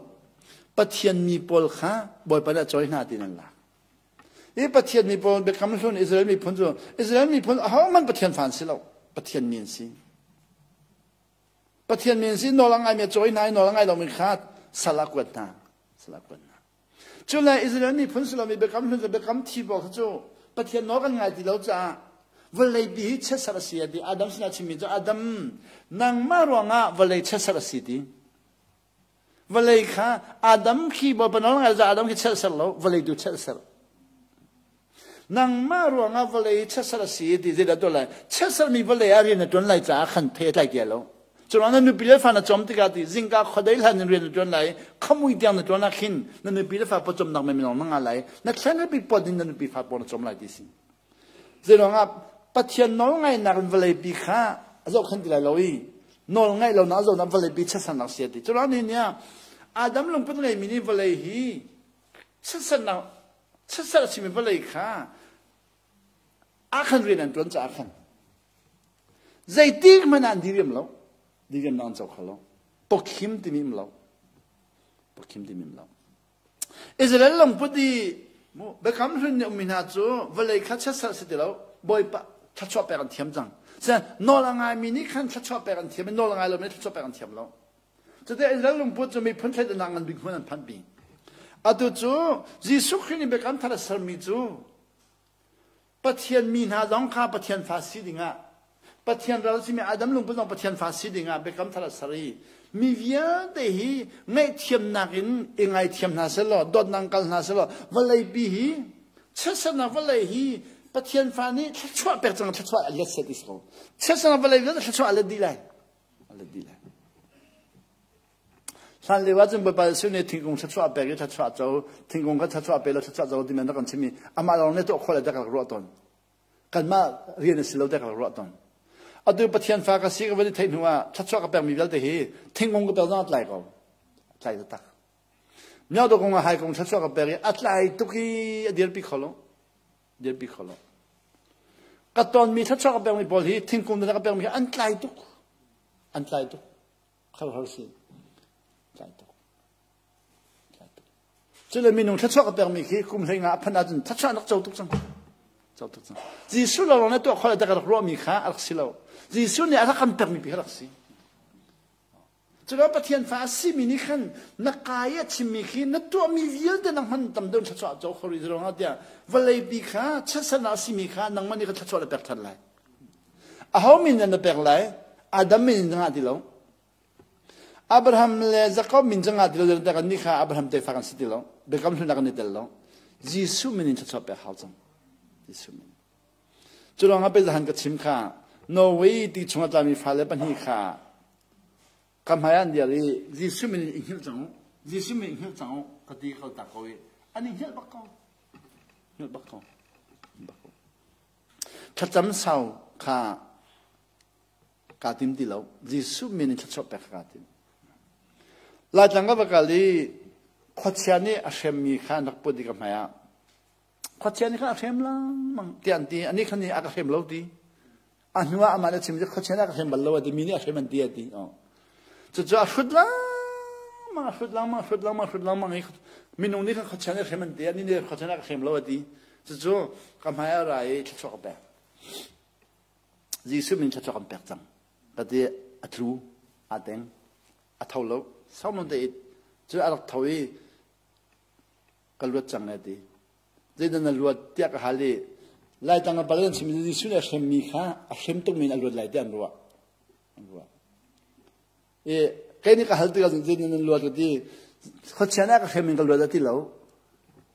Pathian mi pawl kha Bawipa nih a cawi hna tiin an lak Hi Pathian mi pawl biakam hlun Israel miphun cu Israel miphun ahohmanh Pathian fa an si lo. Pathian mi an si. Pathian mi an si nawl a ngaimi a cawi hna i nawl a ngai lomi kha sal a kuat hna. Sal a kuat hna. Cu le Israel miphun si lomi biakam hlun cu biakam thi pawl kha cu Pathian nawl kan ngai ti lo caah vawlei bi hi chiatserh a si a ti. Adam sinah chimmi cu Adam nangmah ruangah vawlei chiatserh a si ti. Vawlei kha Adam khi Bawipa nawl ngai Adam khi chelh ser lo, vawlei tu chelh ser. Nangmah ruangah vawlei chelh a si ti zeidah tuah lai? Chelh sermi vawlei ah rian na ṭuan lai caah khan thei a tlai ti lo. Curuang na nupi le fa na cawm tikah ti zingka khuadei hlan in rian na ṭuan lai, khamui tiang na ṭuan ah khin na nupi le fa pawcawmnak men lawng na ngah lai, na thlen bik pot in na nupi fa pawl na cawm lai ti si. Zeiruangah Pathian nawlngaihnak in vawleipi kha a zohkhenh ti lai lo i nawlngaih lonak a zohnak vawleipi chiatsernak si a ti. Curuang ni nih Adam lungput ngeimi nih vawlei hi chiatsernak chiatserh a simi vawlei kha ah khan rian an ṭuan caah khan zeitik hmanh ah an diriam lo diriamnak an co kho lo pawkhim timi um lo pawkhim timi um lo Israel lungput i biakam hlun nih ummi hna cu vawlei kha chiatserh si ti lo Bawipa thluachuah pek an thiam cang. Nawl a ngaimi nih khan thluachuah pek an thiam i nawl a ngai lomi nih thluachuah pek an thiam lo. Cuti Israel lungput cu miphun thleidannak ngan bik hmun an phanhpi. Atu cu Jesuh Khrih nih biakam thar a sermi cu Pathian mi hna zong kha Pathian fa si dingah Pathian ral simi Adam lungput zong Pathian fa si dingah biakam thar a ser i mi vialte hi ngaihthiamnak in i ngaithiam hna sehlaw dawtnak kal hna sehlaw vawleipi hi chiatsernak vawlei hi Pathian fa nih thluachuah pek cang thluachuah a let set is ko chiatsernak vawlei vialte thluachuah a let dih lai a let dih lai Hlan lio ahcun Bawipa Jesuh nih thingkung thluachuah pek i thluachuah co, thingkung kha thluachuah pe law thluachuah co timi an rak kan chim i amah lawng nih tuah khawh le ka rak ruah tawn. Kanmah rian a si lo te ka rak ruah tawn. Atu Pathian fa ka si ka van i theih hnu ah thluachuah ka pekmi vialte hi thingkung ka pek zong a tlai ko. A tlai taktak. Myo kung ah hai kung thluachuah ka pek i a tlai tuk i a dirpi kho lo. Dirpi kho lo. Ka tonmi thluachuah ka pekmi pawl hi thingkung ka pekmi hi an tlai tuk. An tlai tuk. Kharhar si. Tlai tuk. Tlai tuk. Cule minung thluachuah ka pekmi khi kum hlei nga a phanh ahcun thluachuah nak co tuk cang. Co tuk cang. Jesuh lawng na tuah khawh le ka rak ruahmi kha a rak si lo. Jesuh nih a rak kan pekmi pi kha rak si. Cule Pathian fa a simi nih khan na kai a chimmi khi na tuahmi vialte nang hman tam deuh thluachuah co kho rih zong tiah vawlei pi kha chiatsan a simi kha nangmah nih ka thluachuah na pek than lai. Aho min na pek lai? Adam min in ngah ti lo. Abraham le Jacob min cu ngah ti lo te kan nih kha Abraham tefa kan si ti lo. Biakam hlun kan i tel lo. Jesuh min in thluachuah pek hau cang. Jesuh min. Cu ruang ah pe zahan ka chim kha Norway ti chung a tlami fale pahnih kha ka hmai an dir i Jesuh min in i hngilh cang u. Jesuh min i hngilh cang u ka ti ko tak ko i an i hngilh bak ko. Hngilh bak ko. Bak ko. Thlacam sau kha kaa tim ti lo. Jesuh min in thluachuah pek kha kaa tim. Laitlang ka va kal i khuachia nih a hremmi kha an rak put i ka hmai ah khuachia nih khan a hrem lengmang tiah an ti. Anih khan nih a ka hrem lo ti. A hnu ah amah nih a chim khuachia nih a ka hrem bal lo a ti. Mi nih a hrem an ti a ti. Cucu a hrut lengmang, a hrut lengmang, a hrut lengmang, a hrut lengmang i minung nih khan khuachia nih a hrem an ti. Anih nih khuachia nih a ka hrem lo a ti. Cucu ka hmai a ra i thluachuah ka pek. Jesuh min thluachuah kan pek cang. Ka ti a tlu, aa teng, a tho lo. Sau nawn te it. Cu a rak tho i ka luat cang e ti. Zeidah na luat tiah ka hal i Laitlang a pal an chim Jesuh nih a hremmi kha a hrem tukmi in a luat lai tiah an ruah. An ruah. I kei nih ka hal tikah zeidah nan luat ka ti. Khuachia nih a ka hrem in ka luat a ti lo.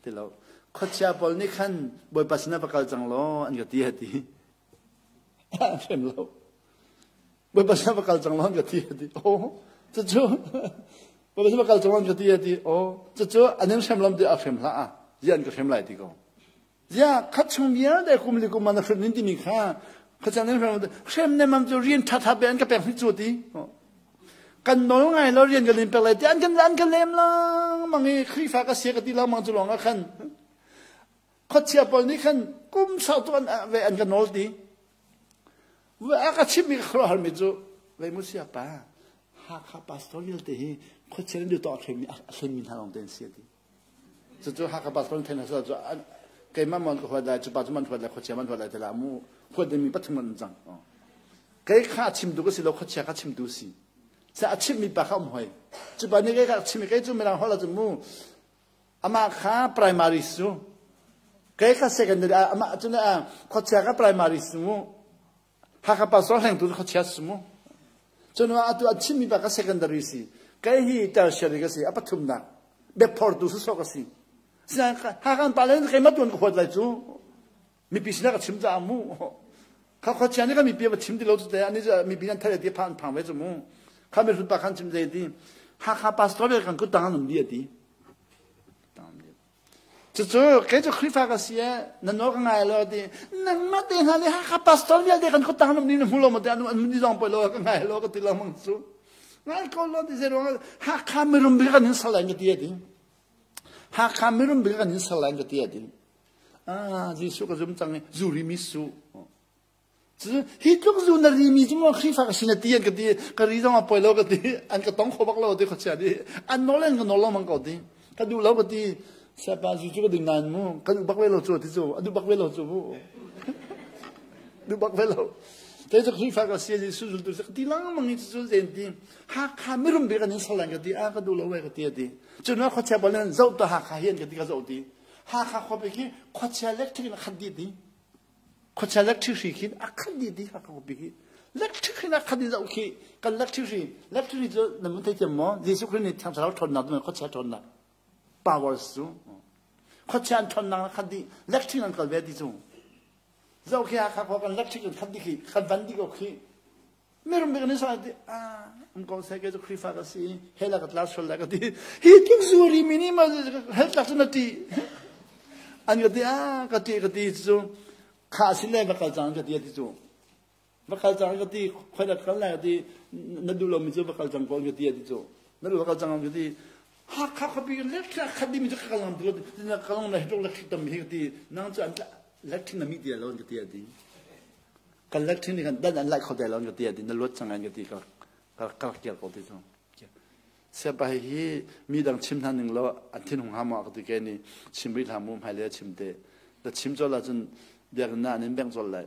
Ti lo. Khuachia pawl nih khan Bawipa sinah va kal cang law an ka ti a ti. An hrem lo. Bawipa sinah va kal cang law an ka ti a ti. Oh, cucu Bawipa sinah va kal cang law an ka ti a ti. Oh, cucu an in hrem lam ti a hrem hlah ah. Ziah an ka hrem lai ti ko. Ziah khat chung vialte kum li kum ah na hrem nin timi kha khacan in hrem hrem ne mam cu rian ṭha ṭha pe an ka pek hnik cu ti. Kan nawl ngai lo rian kan in pek lai ti an kan an kan lem lengmang i Khrihfa ka sia ka ti lengmang cu lawng ah khan khuachia pawl nih khan kum sau tu an ve an ka nawl ti. A ka chimmi ka khuaruahharmi cu vei mu sia pa Hakha pastor vialte hi khuachia in duh a hremmi a hlenmi hna lawng te an si a ti. Cucu Hakha pastor nih theih cu keimah mon ka huat lai cu pa cu man huat lai khuachia man huat lai te la mu huat dingmi pathum an cang. Kei kha a chimtu ka si lo khuachia kha chimtu si. Sa a chimmi pa kha um hoi. Cu pa nih kei kha chimmi kei cu mirang holh ahcun mu amah kha primary su kei kha secondary amah cu khuachia kha primary su mu Hakha pastor hlengtu cu khuachia si mu. Cun atu a chimmi pa ka secondary si. Kei hi tertiary ka si, a pathumnak. Biaphortu sawsawh ka si. Sinain Hakha pa le keimah tuan ka huat lai cu. Mipi sinah ka chim caah mu. Kha khuachia nih ka mipi va chim ti lo cu te ani mipi nan thei ti phan phang ve cu mu. Kha mi hrut pa khan chim zei ti. Hakha pastor le kan kut tang an um di ati. Cucu kei cu Khrihfa ka si ee, na nawl ka ngai lo ti. Nangmah te hna nih Hakha pastor vialte kan khuatang nam ni na hmu lo maw ti an ni zong poi lo ka ngai lo ka ti lo mang cu. Ngai ko lo ti zei ruang Hakha mirum bik kan in sal lai ka ti ati. Hakha mirum bik kan in sal lai ka ti ati. Ah, Jesuh ka zum cang i zuri mi su. Hi tluk zu na rimi cu maw Khrihfa ka si na ti an ka ti ka ri zong a poi lo ka ti an ka tong kho bak lo ti khuachia di an nawl an ka nawl lo mang ko ti ka duh lo ka ti siapa zu cu ka ding nain mu ka duh bak ve lo cu ti cu a duh bak ve lo cu mu duh bak ve lo te cu Khrihfa ka si Jesuh zultu ka ti lengmang i cu zen ti Hakha mirum bik an in sal ka ti a ka duh lo we ka ti a ti cu na khuachia bal nan zoh ta Hakha hi an ka ti ka zoh ti Hakha khuapi khi khuachia electric in a khat dih ti Khuachia lecture hri khin a khat dih ti kha ka pi khi lecture khin a khat dih zoh khi kan lecture hri lecture hri cu nan mun thei thiam maw Jesuh Khrih nih thiang thlarau ṭhawnnak tu khuachia ṭhawnnak powers cu khuachia an ṭhawnnak a khat dih lecture an kal ve ti cu zoh khi Hakha khua kan lecture kan khat dih khi kan van dih ko khi Mirum bik nih sa ti ah um ko sai ke cu Khrihfa ka si hell ah ka tla sual lai ka ti hi tluk zuri mi nih ma hell tlak cu na ti an ka ti ah ka ti ka ti cu kha si le va kal cang ka ti ti cu va kal cang ka ti khoi da kal lai ka ti na duh lo mi cu va kal cang ko ka ti ti cu na duh va kal cang ka ti Hakha khuapi lek khat dimi cu ka kal ngam ti lo na kal ngam lai hi tluk lek tam hi ka ti nang cu an lek thin na mi ti lo ka ti ti Kan lek ṭhin nih khan dan an laih kho te lo ka ti na luat cang ka ti ka ka rak kial ko ti cu. Siapa hi mi dang chim hna ning lo an thin hung ha ma ka ti ke ni chim rih hlah mu hmai le chim te da chim chol la cun biakinn na an in beng chol lai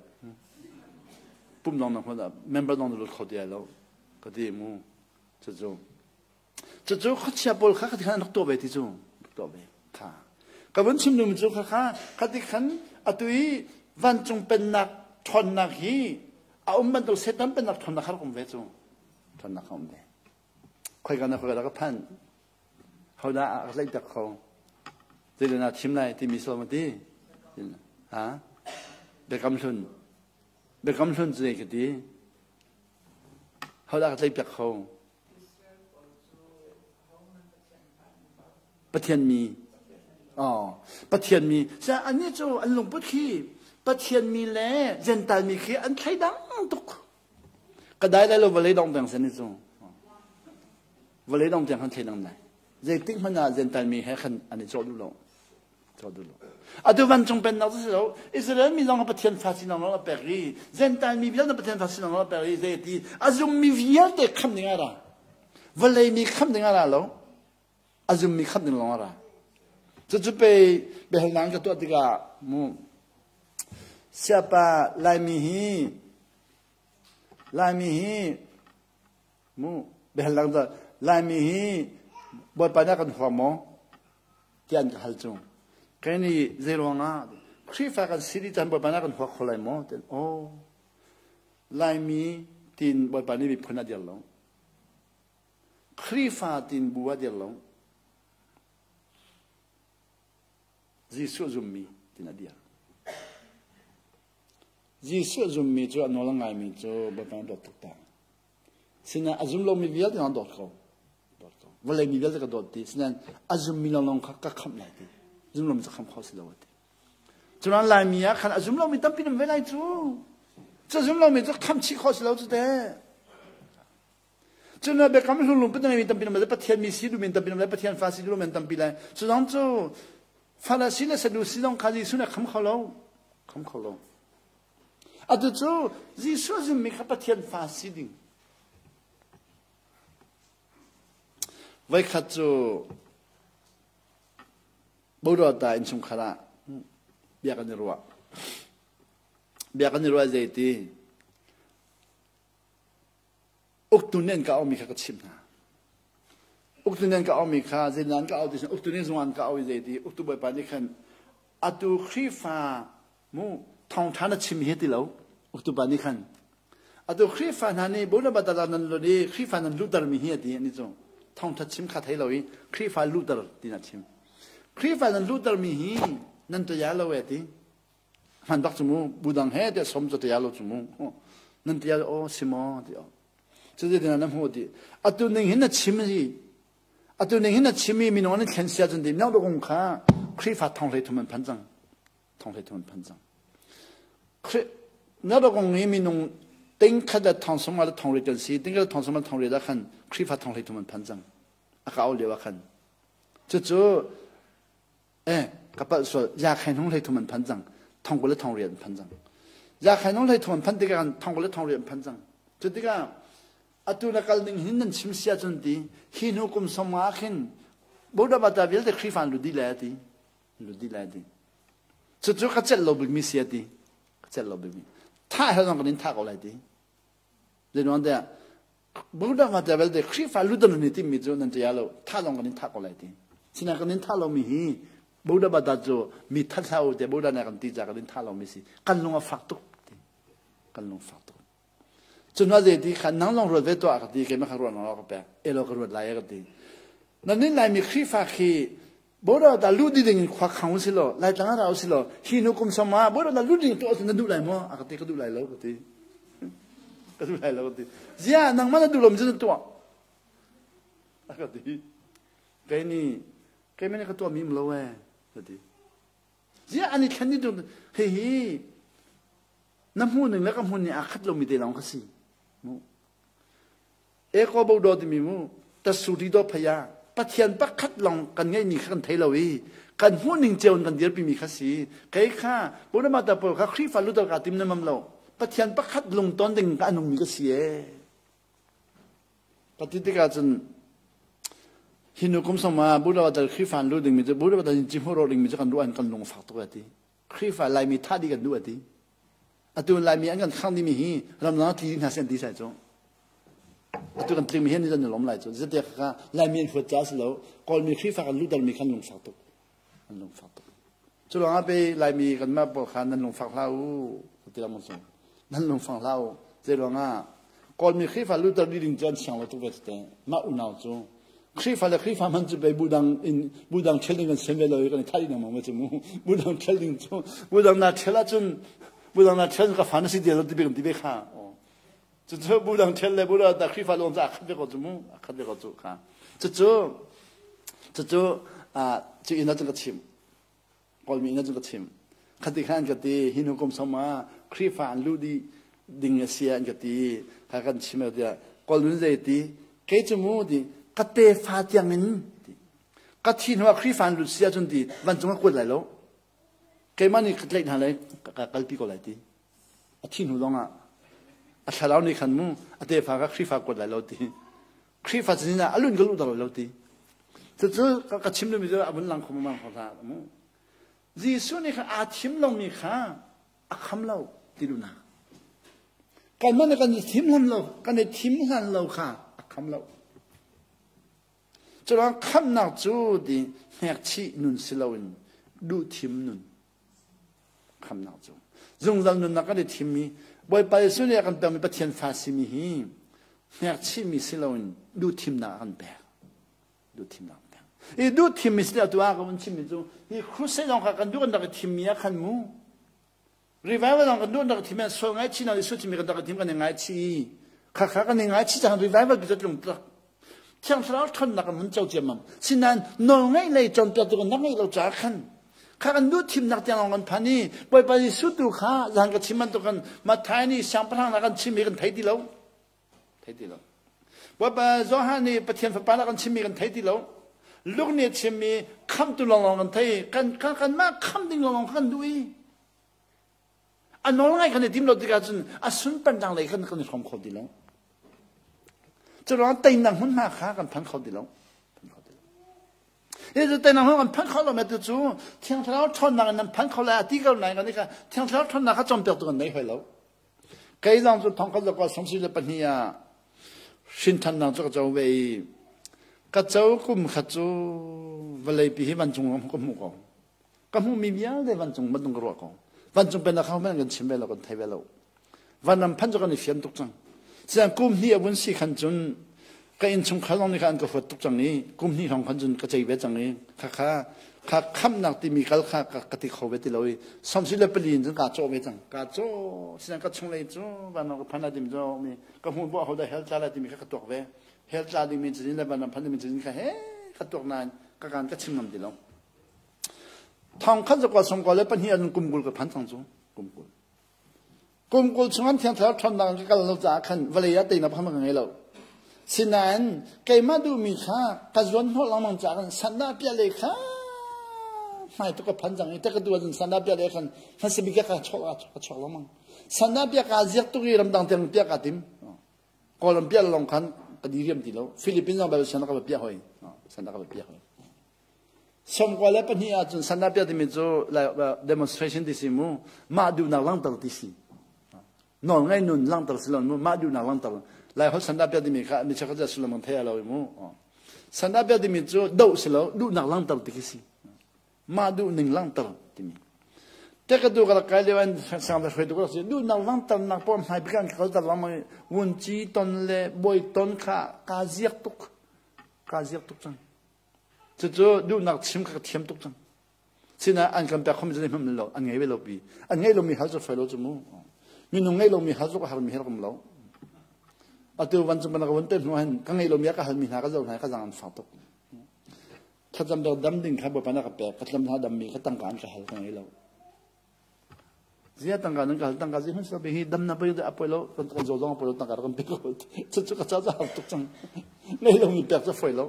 pum dong na hmun member dong na lut kho ti lo ka ti mu cucu Cucu khuachia pawl kha khati khan an rak tuah ve ti cu tuah ve kha. Ka vun chim duhmi cu khakha khati khan atu i vancung pennak ṭhawnnak hi a um bantuk Satan pennak ṭhawnnak kha rak um ve cu ṭhawnnak kha um ve. Khoika na khoika dah ka phanh? Hodah a ka tlaihtak kho? Zeidah naa thim lai timi sawm a ti? Ha? Biakam hlun. Biakam hlun cu zei ka ti? Hodah ka tlaihpiak kho? Pathian mi. Oh, Pathian mi. Sa annih cu an lungput khi Pathian mi le Gentile mi khi an thleidang tuk. Ka dai lai lo vawlei dong tiang sen cu. Vawlei dong tiang kan thleidang lai. Zeitik hmanh ah Gentile mi he khan an i cawh duh lo. Cawh duh lo. Atu vancung pennak cu si lo. Israel mi zong Pathian fa sinak nawl a pek i Gentile mi vialte Pathian fa sinak nawl a pek i zeiti a zummi vialte khamh ding a ra. Vawlei mi khamh ding a ra lo. A zummi khamh ding lawng a ra. Cucu pei biahalnak ka tuah tikah. Mu. Siapa Laimi hi Laimi hi mu biahal lang da Laimi hi Bawipa nih a kan huam maw? Tiah an ka hal cu. Kei nih zei ruangah Khrihfa kan si dih caan Bawipa nih a kan huak kho lai maw? Tiah aw Laimi tiin Bawipa nih miphun a dir lo. Khrihfa tiin bu a dir lo. Jesuh zummi tiin a dir. Jesuh zummi cu a nawl a ngaimi cu Bawipa nih a dawt tuk ta. Sinain a zum lomi vialte a dawt ko. Dawt ko. Vawlei mi vialte ka dawt ti. Sinain a zummi lawnglawng kha ka khamh lai ti. Zum lomi cu khamh kho si lo ti. Cunan Laimi ah khan a zum lomi tampi nan ve lai cu. Cu zum lomi cu khamh chih khawh si lo cu te. Cun biakam hlun lungput na ngeimi tampi nan Pathian mi si duhmi tampi nan Pathian fa si duhmi tampi lai. Cu zong cu Farasi le Sadusi zong kha Jesuh nih a kham kho lo. Kham kho lo. Atu cu Jesuh zummi kha Pathian fa si ding. Voikhat cu Bodawta innchungkhar ah bia kan i ruah. Bia kan i ruah zei ti Uktu nih an ka aumi kha ka chimh hna. Uktu nih an ka aumi kha zeidah an ka au ti sin uktu nih zung an ka au i zeiti uktu bawipa nih khan atu Khrihfa mu thawngṭha na chim hi ti lo uktu pa nih khan atu Khrihfa hna nih Bonabata nan lut i Khrihfa nan luhtermi hi a ti ani cu thawngṭha chim kha thei lo i Khrihfa luhter ti na chim Khrihfa nan luhtermi hi nan taya lo e ti hman bak cu mu bu dang he tiah som cu tia lo cu mu nan tia aw si maw ti aw cu ti na hmu ti atu ning hin na chim hi atu ning hin na chim i minung an thlen sia cun ti miang dong kha Khrihfa thong hlei thum an phan cang thong hlei thum an phan cang na dong hi minung ting khat le thong sung le thong ri kan si ting khat thong sung le thong ri da khan Khrihfa thong hlei thum an phan cang a ka au lio ah khan cucu Eh, ka palh sual. Yakhain hung hlei thum an phan cang. Thong kul le thong riat an phan cang. Yakhain hung hlei thum an phan tikah thong kul le thong riat an phan cang. Cu tikah atu na kal ning hin nan chim sia cun ti hi hnu kum som nga khin Buddha bata vialte Khrihfa an lut dih lai ti. Lut dih lai ti. Cucu ka celh lo bikmi sia ti. Ka celh lo bikmi. Thah hell zong kan in thah ko lai ti. Zeiruang tiah Buddha ma te belte Khrihfa lutan ni timmi cu nan tia lo tha zong kan in thah ko lai ti. Sina kan in thah lomi hi Buddha bata cu mi that hlah u te Buddha na kan ti ca kan in thah lomi si. Kan lung a fak tuk ti. Kan lung fak tuk. Cun ma zei ti khan nang long ruat ve tuah ka ti keimah kha ruat nang ka pek. Elo ka ruat lai ka ti. Nan nin laimi Khrihfa khi Border da lut ding in khua khang si law Laitlang ah ra si law hi nu kum som ah border da lut ding tu na duh lai maw a ka ti ka duh lai lo ka ti ka duh lai lo ka ti zia nangmah na duh lo mi cu na tuah a ka ti kei nih kei mene ka tuah mi lo e ka ti zia an i thlen ni tu hi hi na hmu ning le ka hmun ning aa khat lo mi te lawng ka si mu Eko bo timi mu tasuri do phaya Pathian pakhat lawng kan ngeihmi kha kan thei lo i kan hmuhning cio in kan dirpimi kha si kei kha Punamata pawl kha Khrihfa lutar ka tim namam lo Pathian pakhat lungton ding ka anungmi ka si e ka ti tikah cun hinu kum soma Buddha dal Khrihfa lu dingmi cu Buddha dal in cihmur dingmi cu kan ruah in kan lung fak tuk ati Khrihfa Laimi tha dih kan duh ati Atu Laimi an kan khang dimi hi ramdang tli hna sen ti sai cu. Atu kan tlingmi hi ni zan lom lai cu. Zate kha Laimi an huat ca si lo. Kawlmi Khrihfa kan luhtermi khan lungfak tuk. An lungfak tuk. Cu lawng ah pe Laimi kan mah pawl kha nan lungfak hlah u. Ti lang sung. Nan lungfak hlah u. Zei ruang ah Kawlmi Khrihfa luhter dih ding cu an siang lo tuk ve te. Mah unau cu Khrihfa le Khrihfa hmanh cu pei budang in budang ṭhel ding kan sian ve lo i kan i thah dih lengmang cu mu. Budang ṭhel ding cu budang na ṭhel ahcun budang na ṭhel ka fa na si ti lo ti bik ti ve kha. Cucu budang ṭhel le budang da Khrihfa lawng cu a khat ve ko cu mu. A khat ve ko cu kha. Cucu cucu cu inn ah cun ka chim. Kawlmi inn ah cun ka chim. Khati khan ka ti hi hnu kum som ah Khrihfa an luh dih ding a si an ka ti kha kan chim tiah Kawlnu zei ti kei cu mu ti ka tefa tiang in ti ka thi hnu ah Khrihfa an lut si ahcun ti vancung ka kuat lai lo keimah nih ka tlaih hna lai ka kalpi ko lai ti a thi hnu zong ah a thlarau nih khan mu a tefa kha Khrihfa kuat lai lo ti Khrihfa cazin ah a lun ka luh lo ti. Cucu ka chim duhmi cu a vun lang kho mang kho hlah mu. Jesuh nih khan aa thim lomi kha a kham lo ti duhnak. Kanmah nih kan i thim hlan lo, kan i thim hlan lo kha a kham lo. Curuang khamnak cu ti hnekchih nun si loin duhthim nun khamnak cu. Zungzal nunnak kan i thimmi Bawipa Jesuh nih a kan pekmi Pathian fa simi hi hnekchihmi si loin duhthimnak a kan pek. Duhthimnak pek. I duhthimmi si atu ah ka vun chimmi cu hi crusade lawng kha kan duh kan rak i thimmi ah khan mu Revival zong kan duh rak thim sual ngaichih na Jesuh thimi kan rak thim kan i ngaichih. Khakha kan i ngaichih cang revival bi tlung tlak. Thiang Thlarau ṭhawnnak kan hun co ciammam. Sinain nawlngaih lei cawnpiaktu kan rak ngeih lo caah khan kha kan duh thimnak tiang lawng kan phan i Bawipa Jesuh tu kha zan ka chim bantuk kan Matthai nih siangpahrang na kan chim i kan thei ti lo. Thei ti lo. Bawipa Johan nih Pathian fapa na kan chimmi kan thei ti lo. Luke nih a chimmi khamtu lawnglawng kan thei. Kan kan kanmah kham ding lawnglawng kan duh i a nawl ngai kan i tim lo tikah cun a sunparnak lei khan kan i hrawm kho ti lo. Cu ruang teinak hmunhma kha kan phan kho ti lo. Hi cu teinak hmun kan phan kho lo tu cu Thiang Thlarau ṭhawnnak in nan phan kho lai a ti ko nain kan kha Thiang Thlarau ṭhawnnak kha cawnpiaktu kan nei hoi lo. Kei zong cu thong khat zakua sawmsarih le pahnih ah hrinthannak cu ka co ve i ka co kum khat cu vawleipi hi vancung ka hmuh ko. Ka hmuhmi vialte vancung bantuk ka ruah ko. Vancung pennak kha hmanh kan chim ve lo, kan thei ve lo. Vanram phanh cu kan i fian tuk cang. Sian kum hnih a vun si khan cun ka innchungkhar zong nih khan an ka huat tuk cang i kum hnih hrawng khan cun ka cei ve cang i khakha kha khamnak timi kal kha ka ti kho ve ti lo i 74 in cun kaa cawh ve cang. Kaa cawh sian ka chunglei cu vanram ka phan lai timi cu mi ka hmuh bu ahodah hell tla lai timi kha ka tuak ve. Hell tla dingmi cazin le vanram phan dingmi cazin kha he ka tuak nain ka kaan ka chim ngam ti lo. Thong khat zakua sawmkua le pahnih ah kum 20 ka phan cang cu. Kum 20. Kum 20 chung an thiang thlarau ṭhawnnak in ka kal lo caah khan vawlei ah teinak pakhat ka ngei lo. Sinain keimah duhmi kha ka zuan hnawh lengmang caah khan sandah piah lei kha hmai tuk ka phan cang i ka tu ahcun sandah piah lei khan hmasa bik ka chuak ka chuak lengmang. Sandah piah kaa ziak tuk i ramdang tiang piah kaa tim. Kawlram piah lawng khan ka diriam ti lo. Philippines zong bel san ka va piah hoi. San ka va piah hoi. 92 ahcun sandah timi cu demonstration ti si mu mah duhnak langhter ti si nawl ngai nun langhter si lo mu mah duhnak langhter lai holh sandah timi kha mi chakhat sullam kan thei lo mu sandah timi cu doh si lo duhnak langhter ti khi si mah duh ning langhter timi te ka tu ka kai leo an sang da hruai tu ka si duhnak langhter nak pom hmai bikan ka kalter lang wun chi ton le boi ton kha ka ziak tuk ka ziak tuk cang Cucu duhnak chim kha ka thiam tuk cang. Sinah an kan pek khomi cu hmanh lo, an ngei ve lo pi. An ngei lomi hal cu fai lo cu mu. Minung ngei lomi hal cu ka harmi hi rak um lo. Atu van cu ka vun te hnu hin ka ngei lomi ka halmi hna ka zoh hna ka zang an fak tuk. Thlacam dam ding kha Bawipa na ka pek, ka tlam hna dammi kha tangka an ka hal ka ngei lo. Zia tangka nan ka hal tangka zi hman sila hi dam na poi a poi lo kan kan zaw zong a poi lo tangka kan pe ko cu cu ka ca ca har tuk cang ngei lo mi pek cu foi lo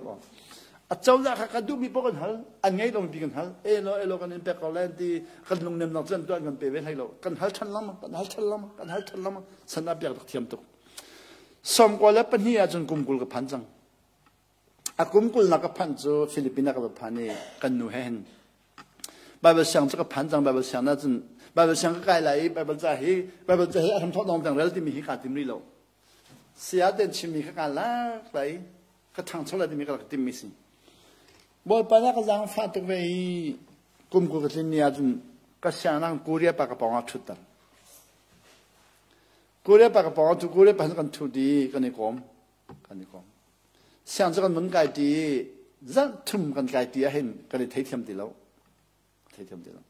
a cozah kha kan duhmi paoh kan hal an ngei lo mi kan hal elo elo kan in pek ko lai ti kan lungnem nak cun tuan kan pe ve hlei lo kan hal than lama kan hal than lama kan hal than lama san a piak rak thiam tuk 92 ahcun kum 20 ka phan cang A kum kulnak ka phanh cu Philippines ah ka va phan i kan nu he hin Bible siang cu ka phan cang Bible siang ah cun Bible siang ka kai lai i Bible ca hi Bible ca hi a hram thawk dong tiang rel timi hi kaa tim rih lo. Saya ten chimmi kha kaa lak lai i ka ṭhangcho lai timi ka rak timmi si. Bawipa nih ka zaangfah tuk ve i kum 20 ka tlin ni ahcun ka siangnak Korea pa ka pawng ah ṭhutter. Korea pa ka pawng ah cu Korea pa kan ṭhut i kan i kawm. Kan i kom. Siang cu kan vun kai ṭi i zarh thum kan kai ṭi ahhin kan i theithiam ti lo. Theithiam ti lo.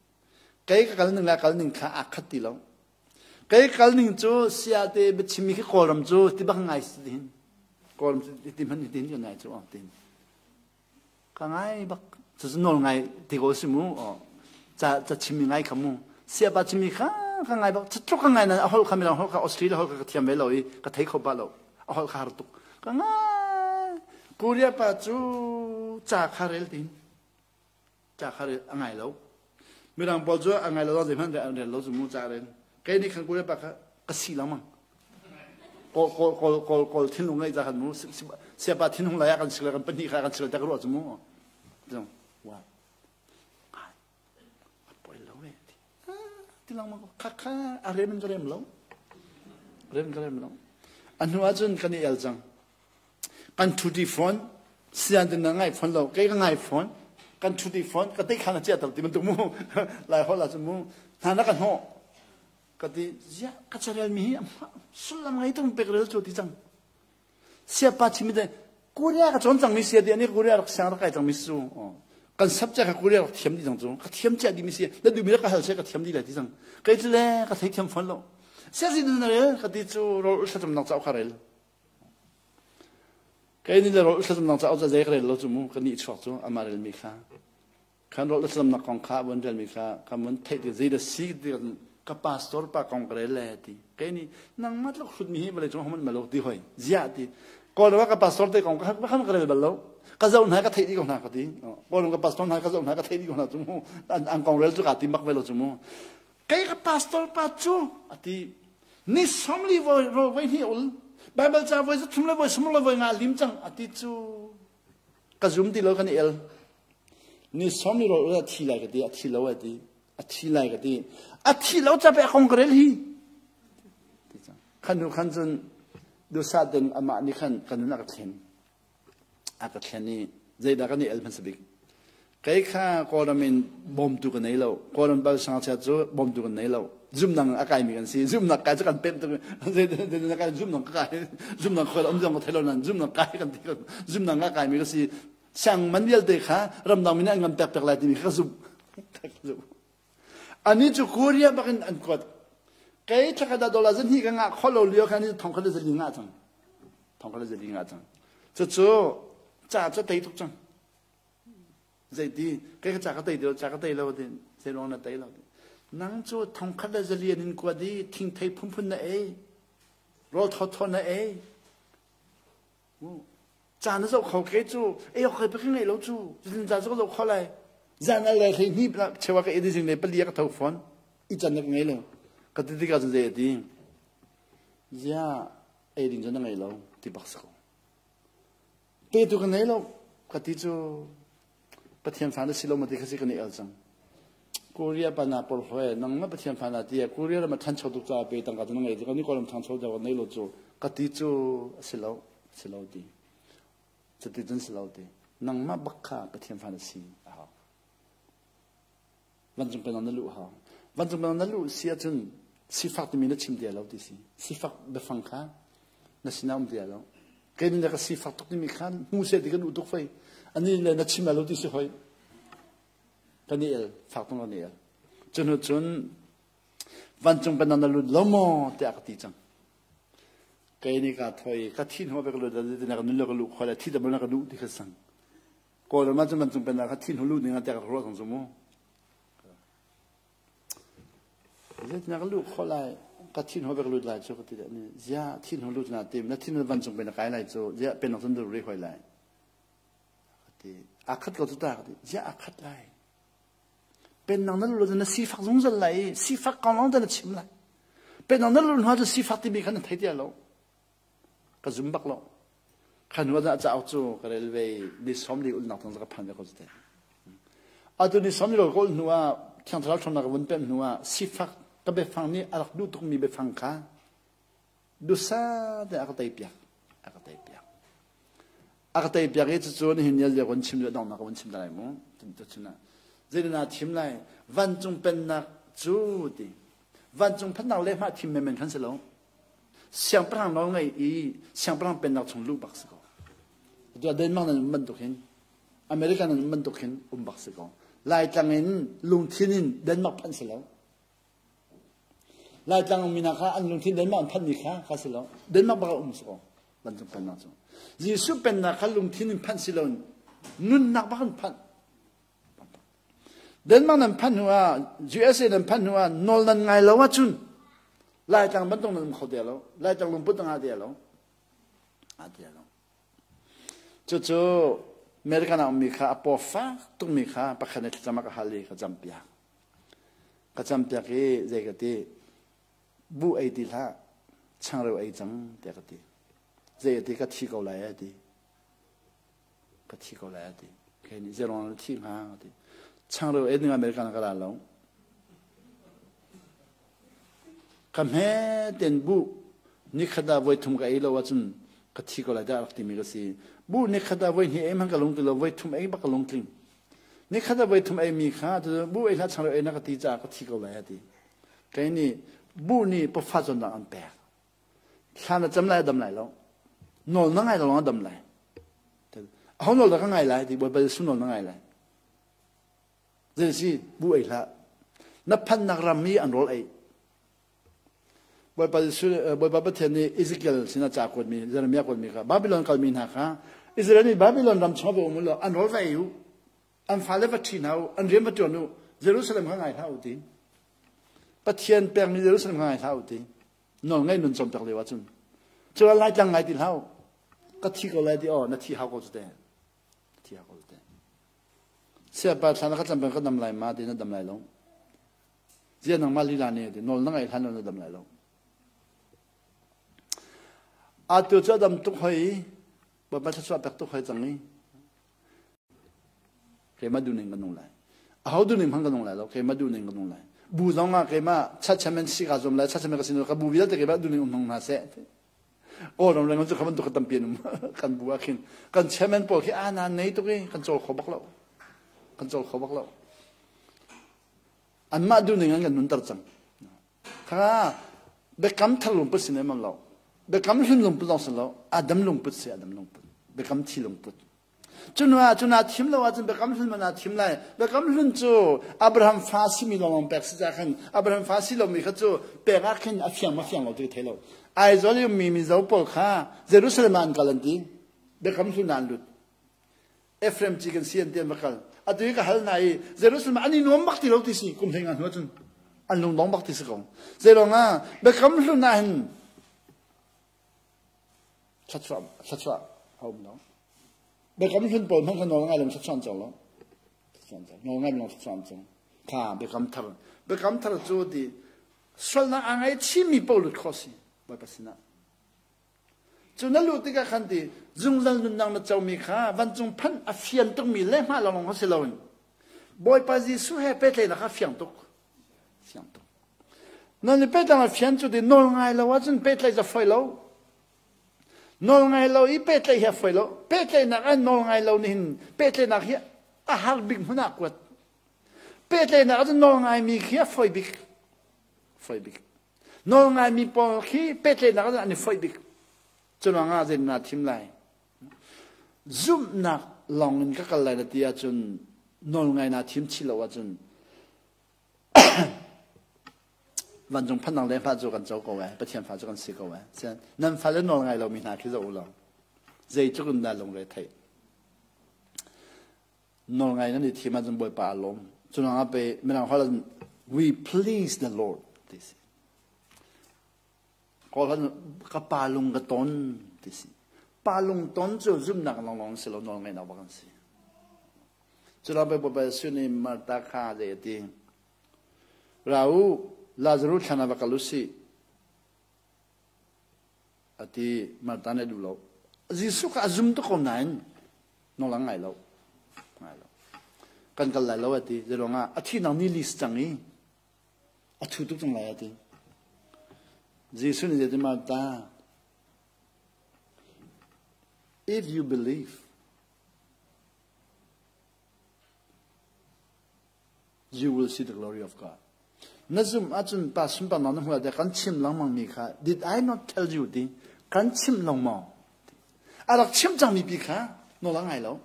Kei ka kal ning le kal ning kha aa khat ti lo. Kei kal ning cu siate biachimmi khi Kawlram cu ti bak ngai si ti hin. Kawlram cu ti hman ti hin kan ngai cu tin. Ka ngai bak. Cucu nawl ngai ti ko si mu. Ca ca chimmi ngai kha mu. Siapa chimmi kha ka ngai bak. Cutluk ka ngai na a holh kha midang holh kha Australia holh kha ka thiam ve lo i ka thei kho ba lo. A holh kha har tuk. Ka ngai. Korea pa cu ca kha rel tin. Ca kha rel a ngai lo. Mirang pawl cu a ngai lo zeihmanh an rel lo cu mu ca rel. Kei nih khan Korea pa kha ka si lengmang. Kawl kawl kawl kawl kawl thinlung ngeih ca khan mu siapa thinhung lai ah kan sila kan pahnih kha kan sila tak ruah cu mu. Wa. Poi. Ti lengmang ko. Kha kha a rem in ka rem lo. Rem ka rem lo. A hnu ahcun kan i el cang. Kan ṭhuṭi fawn. Sian tin na ngai fawn lo. Kei ka ngai fawn. Kan ṭhuṭi fawn. Ka tei kha na chia ter ti bantuk mu. Lai holh ahcun mu. Hna na ka hnawh. Ka ti, ziah ka carel mi hi sullam ngei tung pek rel cu ti cang. Siapa chim te Korea ka cawn cangmi sia ti ani Korea rak siang rak kai cangmi su. Kan subject ka Korea rak thiam dih cang cu. Ka thiam cia dih mi si. Na duhmi rak ka hal se ka thiam dih lai ti cang. Kei cu le ka thei thiam fawn lo. Sia si na rel ka ti cu rol thlacamnak cauk kha rel. Kei ni le rol thlacamnak cauk ca zei ka rel lo cu mu ka nih chuak cu amah rel mi kha. Khan rol thlacamnak kong kha von relmi kha kan von theih ti zei dah si ti ka pastor pa kong ka rel le ti. Kei nih nangmah tluk hrutmi hi vawlei cung homan malo ti hoi. Ziah ti. Kawlram ah ka pastor te kong ka khan ka rel bal lo. Ka zoh hna ka theih dih ko hna ka ti. Kawlram ka pastor hna ka zoh hna ka theih dih ko hna cu mu. An kong rel cu ka ti bak ve lo cu mu. Kei ka pastor pa cu a ti. Ni 40 voi ro voi hnih ul. Bible ca voi 3 le voi 30 le voi nga lim cang a ti cu. Ka zum ti lo kan i el. Ni 40 ro a thi lai ka ti a thi lo a ti. A thi lai ka ti. A thi lo ca pe kong ka rel hi. Khan hnu khan cun dusa ten amah nih khan kan nun a ka thlen. A ka thlen i zeidah kan i el hmasa bik. Kei kha Kawlram in bawmtu ka nei lo. Kawlram bal sangchia cu bawmtu kan nei lo. Zumnang a kaimi kan si. Zumnak kai cu kan pemh tuk. Zeidah kai zumnang ka kai. Zumnang khoi um zong ka thei lo nan zumnang kai kan ti. Zumnang a kaimi ka si. Siang man vialte kha ramdang mi nih an kan pek pek lai timi kha ka zumh. Ka zumh. Ani cu Korea bak in an kuat. Kei thlakhat ah dollar zahnih ka ngah khawh lo lio khan thong khat le zali ngah cang. Thong khat le zali ngah cang. Cucu ca cu tei tuk cang. Zeiti kei ka ca ka tei ti lo, ca ka tei lo ti zei ruang na tei lo ti. Nang cu thong khat le zali an in kuat i thingthei phunphun na ei. Rawl thawthaw na ei. Caan na zoh kho ke cu ei awk ka ngei lo cu zin caan cu ka zoh kho lai zan al le hlei hni chewa ka ei zing le pali ka tho fawn i can na ka ngei lo ka ti tikah cun zei a ti zia ei ding cu na ngei lo ti bak si ko pe tu ka ngei lo ka ti cu Pathian fa na si lo ma ti kha si kan i el cang Korea pa na por hoi nang ma Pathian fa na ti Korea ram a thancho tuk caah pe tangka tu na ngei ti kan ni kawlram thangcho deuh nei lo cu ka ti cu a si lo si lo ti cuti cun si lo ti nangmah bak kha Pathian fa na si a hau Vancung penang na luh hau. Vancung penang na luh si ahcun sifak timi na chim ti lo ti si. Sifak biafang kha na sinah um ti lo. Kei nih ka sifak tuk timi kha hmu seh ti kan u tuk fei. Ani le na chim lo ti si hoi. Kan i el, fak tung kan i el. Cun cun vancung penang na lut lo maw tiah ka ti cang. Kei nih ka thoi ka thin ho be ka lut ti na ka nun le ka luh khoi la thi da na ka duh ti kha sang. Kawlram ah cun vancung pennak kha thin hulu ning ah tiah ka ruah cang cu mu. Zeitindah ka luh khawh lai? Ka thin ho bek lut lai cu ka ti ni. Zia thin ho lut na tim na thin vancung pen na kai lai cu zia pennak cun ri hoi lai. Ka ti a khat ko cu ta ka ti zia a khat lai. Pennak na lu na sifak zungzal lai i sifak kong lawng te na chim lai. Pennak na lu hnu cu sifak timi kha na thei ti lo. Ka zum bak lo. Kha hnu ah cauk cu ka rel ve ni 40 ulnak tang ka phan ve ko te. Atu ni 40 ka ul hnu ah Thiang Thlarau ṭhawnnak ka vun pemh hnu ah sifak ka biafang nih a rak duh tukmi biafang kha dusa te a ka tei piak. A ka tei piak. A ka tei piak i cucu nihin ni lio kan chim le donghnak ka vun chim lai mu. Tuchun ah zeidah thim lai vancung pennak cu ti vancung phannak le hmah thim menmen khan si lo Siangpahrang nawl ngei i siangpahrang pennak chung luh bak si ko. Atu Denmark nan um bantuk hin America nan um bantuk hin um bak si ko. Laitlang in lungthin in Denmark phanh si lo. Laitlang ummi hna kha an lungthin Denmark an phanhmi kha kha si lo. Denmark bak um si ko. Vancung pennak cu. Jesuh pennak kha lungthin in phanh si lo nunnak bak in phanh. Denmark nan phanh hnu ah USA nan phanh hnu ah nawl nan ngai lo ahcun Laitlang bantuk nan um kho te lo. Laitlang lungput na ngah te lo. Ah te lo. Cucu American ah ummi kha a paw fak tukmi kha pakhat nih thlacam a ka hal i ka campiak. Ka campiak i zei ka ti bu ei ti hlah changreu ei cang tiah ka ti. Zei a ti ka thi ko lai a ti. Ka thi ko lai a ti. Kei nih zeiruang na thi hnga a ti. Changreu ei ding American ah ka ra lo. Ka hme ten bu nikhat ah voi thum ka ei lo ahcun ka thi ko lai dah rak timi ka si. Bu nikhat ah voi hnih ei hmanh ka lungtling lo, voi thum ei bak ka lungtling. Nikhat ah voi thum ei mi kha bu ei hlah changreu ei na ka ti caah ka thi ko lai a ti. Kei nih bu nih pafa cawnnak an pek. Thla na cam lai a dam lai lo. Nawl na ngai lo a dam lai. Aho nawl dah ka ngai lai ti Bawipa Jesuh nawl na ngai lai. Zei si bu ei hlah. Na phannak ram i an rawl ei. Bawipa Jesuh Bawipa Pathian nih Ezekiel sinah ca kuatmi Jeremiah kuatmi kha Babylon kalmi hna kha Israel nih Babylon ram chung va um u law an rawl va ei u. An fale va ṭhi hna u, an rian va ṭuan u, Jerusalem kha ngai hlah u ti. Pathian pekmi Jerusalem kha ngai hlah u ti. Nawl ngei nun cawnpiak lio ahcun cu Laitlang ngai ti hlah u. Ka thi ko lai ti aw na thi hau ko cu te. Thi hau ko cu te. Siapa thla na ka cam peng ka dam lai ma ti na dam lai lo. Zia nangmah lila nih ti nawl na ngaih hlan lo na dam lai lo. Atu cu a dam tuk hoi, Bawipa thluachuah pek tuk hoi cang i keimah duhning ka nung lai. Aho duhning hmanh ka nung lai lo, keimah duhning ka nung lai. Bu zong ah keimah chachamen si kaa zuam lai, chachamen ka sin ka bu vialte keimah duhning um hmang hna seh. Kawlram leng cu kha bantuk kha tampi an um. Kan bu ah khin kan chairman pawl khi aa nan nei tuk i kan cawl kho bak lo. Kan cawl kho bak lo. Anmah duhning an kan nunter cang. Kha biakam thar lungput si nem lo. Biakam hlun lungput zong si lo. Adam lungput si Adam lungput. Biakam thi lungput. Cunah cunah thim lo ahcun biakam hlun man ah thim lai. Biakam hlun cu Abraham fa simi lawng pek si ca khan Abraham fa si lomi kha cu pek ah khin a fiang ma fiang lo ti thei lo. Aizawl i ummi Mizo pawl kha Jerusalem ah an kal an ti. Biakam hlun ah an lut. Ephraim ci kan si an ti an va kal. Atu i ka hal hna i Jerusalem ah an i nuam bak ti lo ti si kum hlei nga hnu ahcun an lungdong bak ti si ko. Zeilong ah biakam hlun ah hin Thluachuah thluachuah a um lo. Biakam hlun pawl hmanh kha nawl ngai lo thluachuah an co lo. Nawl ngai lo thluachuah an co. Kha biakam thar. Biakam thar cu ti sualnak a ngei chinmi paoh lut kho si Bawipa sinah. Cu na luh tikah khan ti zungzal nunnak na comi kha vancung phanh a fian tukmi le hmah lawng kha si loin Bawipa Jesuh he pehtlaihnak kha fiang tuk. Fiang tuk. Nan i pehtlaih a fian cu ti nawl ngai lo ahcun pehtlaih cu a fawi lo. Nawl ngai lo i pehtlaih hi a fawi lo. Pehtlaihnak ah nawl ngai lo nih hin pehtlaihnak hi a har bik hmun ah kuat. Pehtlaihnak ahcun nawl ngaimi khi a fawi bik. Fawi bik. Nawl ngaimi pawl khi pehtlaihnak ahcun an i foih bik. Cu ruangah zeitin naa thim lai? Zumhnak lawng in ka kal lai na ti ahcun nawl ngai naa thim chih lo ahcun Vancung phannak le fa cu kan co ko ee. Pathian fa cu kan si ko ee. Nan fale nawl ngai lomi hna khi zoh u law zeitluk in dah lungre theih. Nawl ngai nan i thim ahcun Bawipa a lawm. Cu ah pe mirang holh ah we please the Lord ti si. Kawl holh ka pa lung ka ton ti si. Pa lung ton cu zumhnak lawnglawng si lo nawl ngaihnak bak an si. Cu lawng pei Bawipa Jesuh nih Martha kha zei a ti? Ra u, Lazarus thlan ah va kal u sih. A ti Martha nih a duh lo. Jesuh kha a zum tuk ko nain nawl a ngai lo. Ngai lo. Kan kal lai lo a ti. Zeiruangah a thihnak ni li si cang i a thu tuk cang lai a ti. Jesuh nih zeitin Martha, if you believe, You will see the glory of God. Na zum ahcun pa sunparnak na hmuh ah kan chim lengmang mi kha did I not tell you ti kan chim lengmang. A rak chim cangmi pi kha nawl a ngai lo.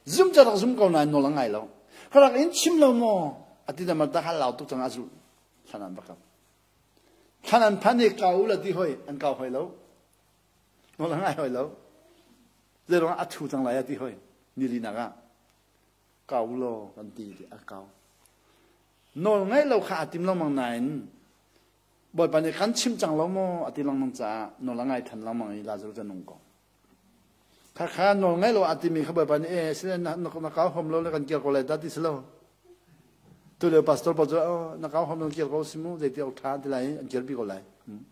Zum ca rak zum ko nain nawl a ngai lo. Ka rak in chim lo maw? Ati da marta hal lau tuk cang a zulh. Thlan an bakam. Thlan an phan i kau la ti hoi an kau hoi lo. Nawl a ngai hoi lo. Zeiruang a thu cang lai a ti hoi. Nili nak ah kau law kan ti ti a kau. Nawl ngaih lo kha a tim lengmang nain Bawipa nih kan chim cang lo maw a ti lengmang caah nawl a ngai than lengmang i Lazarus a nung ko. Kha kha nawl ngaih lo a timi kha Bawipa nih eh sile na, na kau hom lo le kan kir ko lai ta ti si lo. Tu lio pastor pawl cu oh, na kau hom lo kir ko si mu zeiti awk tha ti lai an kirpi ko lai. Hmm.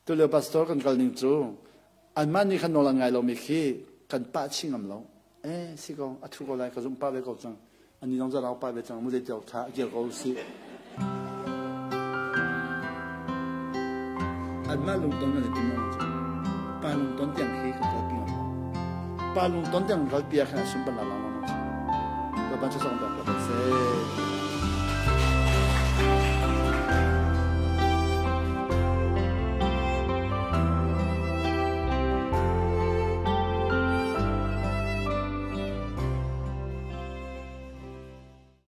Tulio pastor kan kal ning cu anmah nih khan nawl an ngai lomi khi kan pah chih ngam lo. Eh si ko a thu ko lai ka zumh pah ve ko cang. Ani zong zarau pah ve cang mu zei tiawk tha a kir ko si. Anmah lungton kan i tim lo cu. Pa lungton tiang khi kan kalpi ngam lo. Pa lungton tiang kalpi ah khan a sunparnak lang lo. Bapan sasang bak ka se.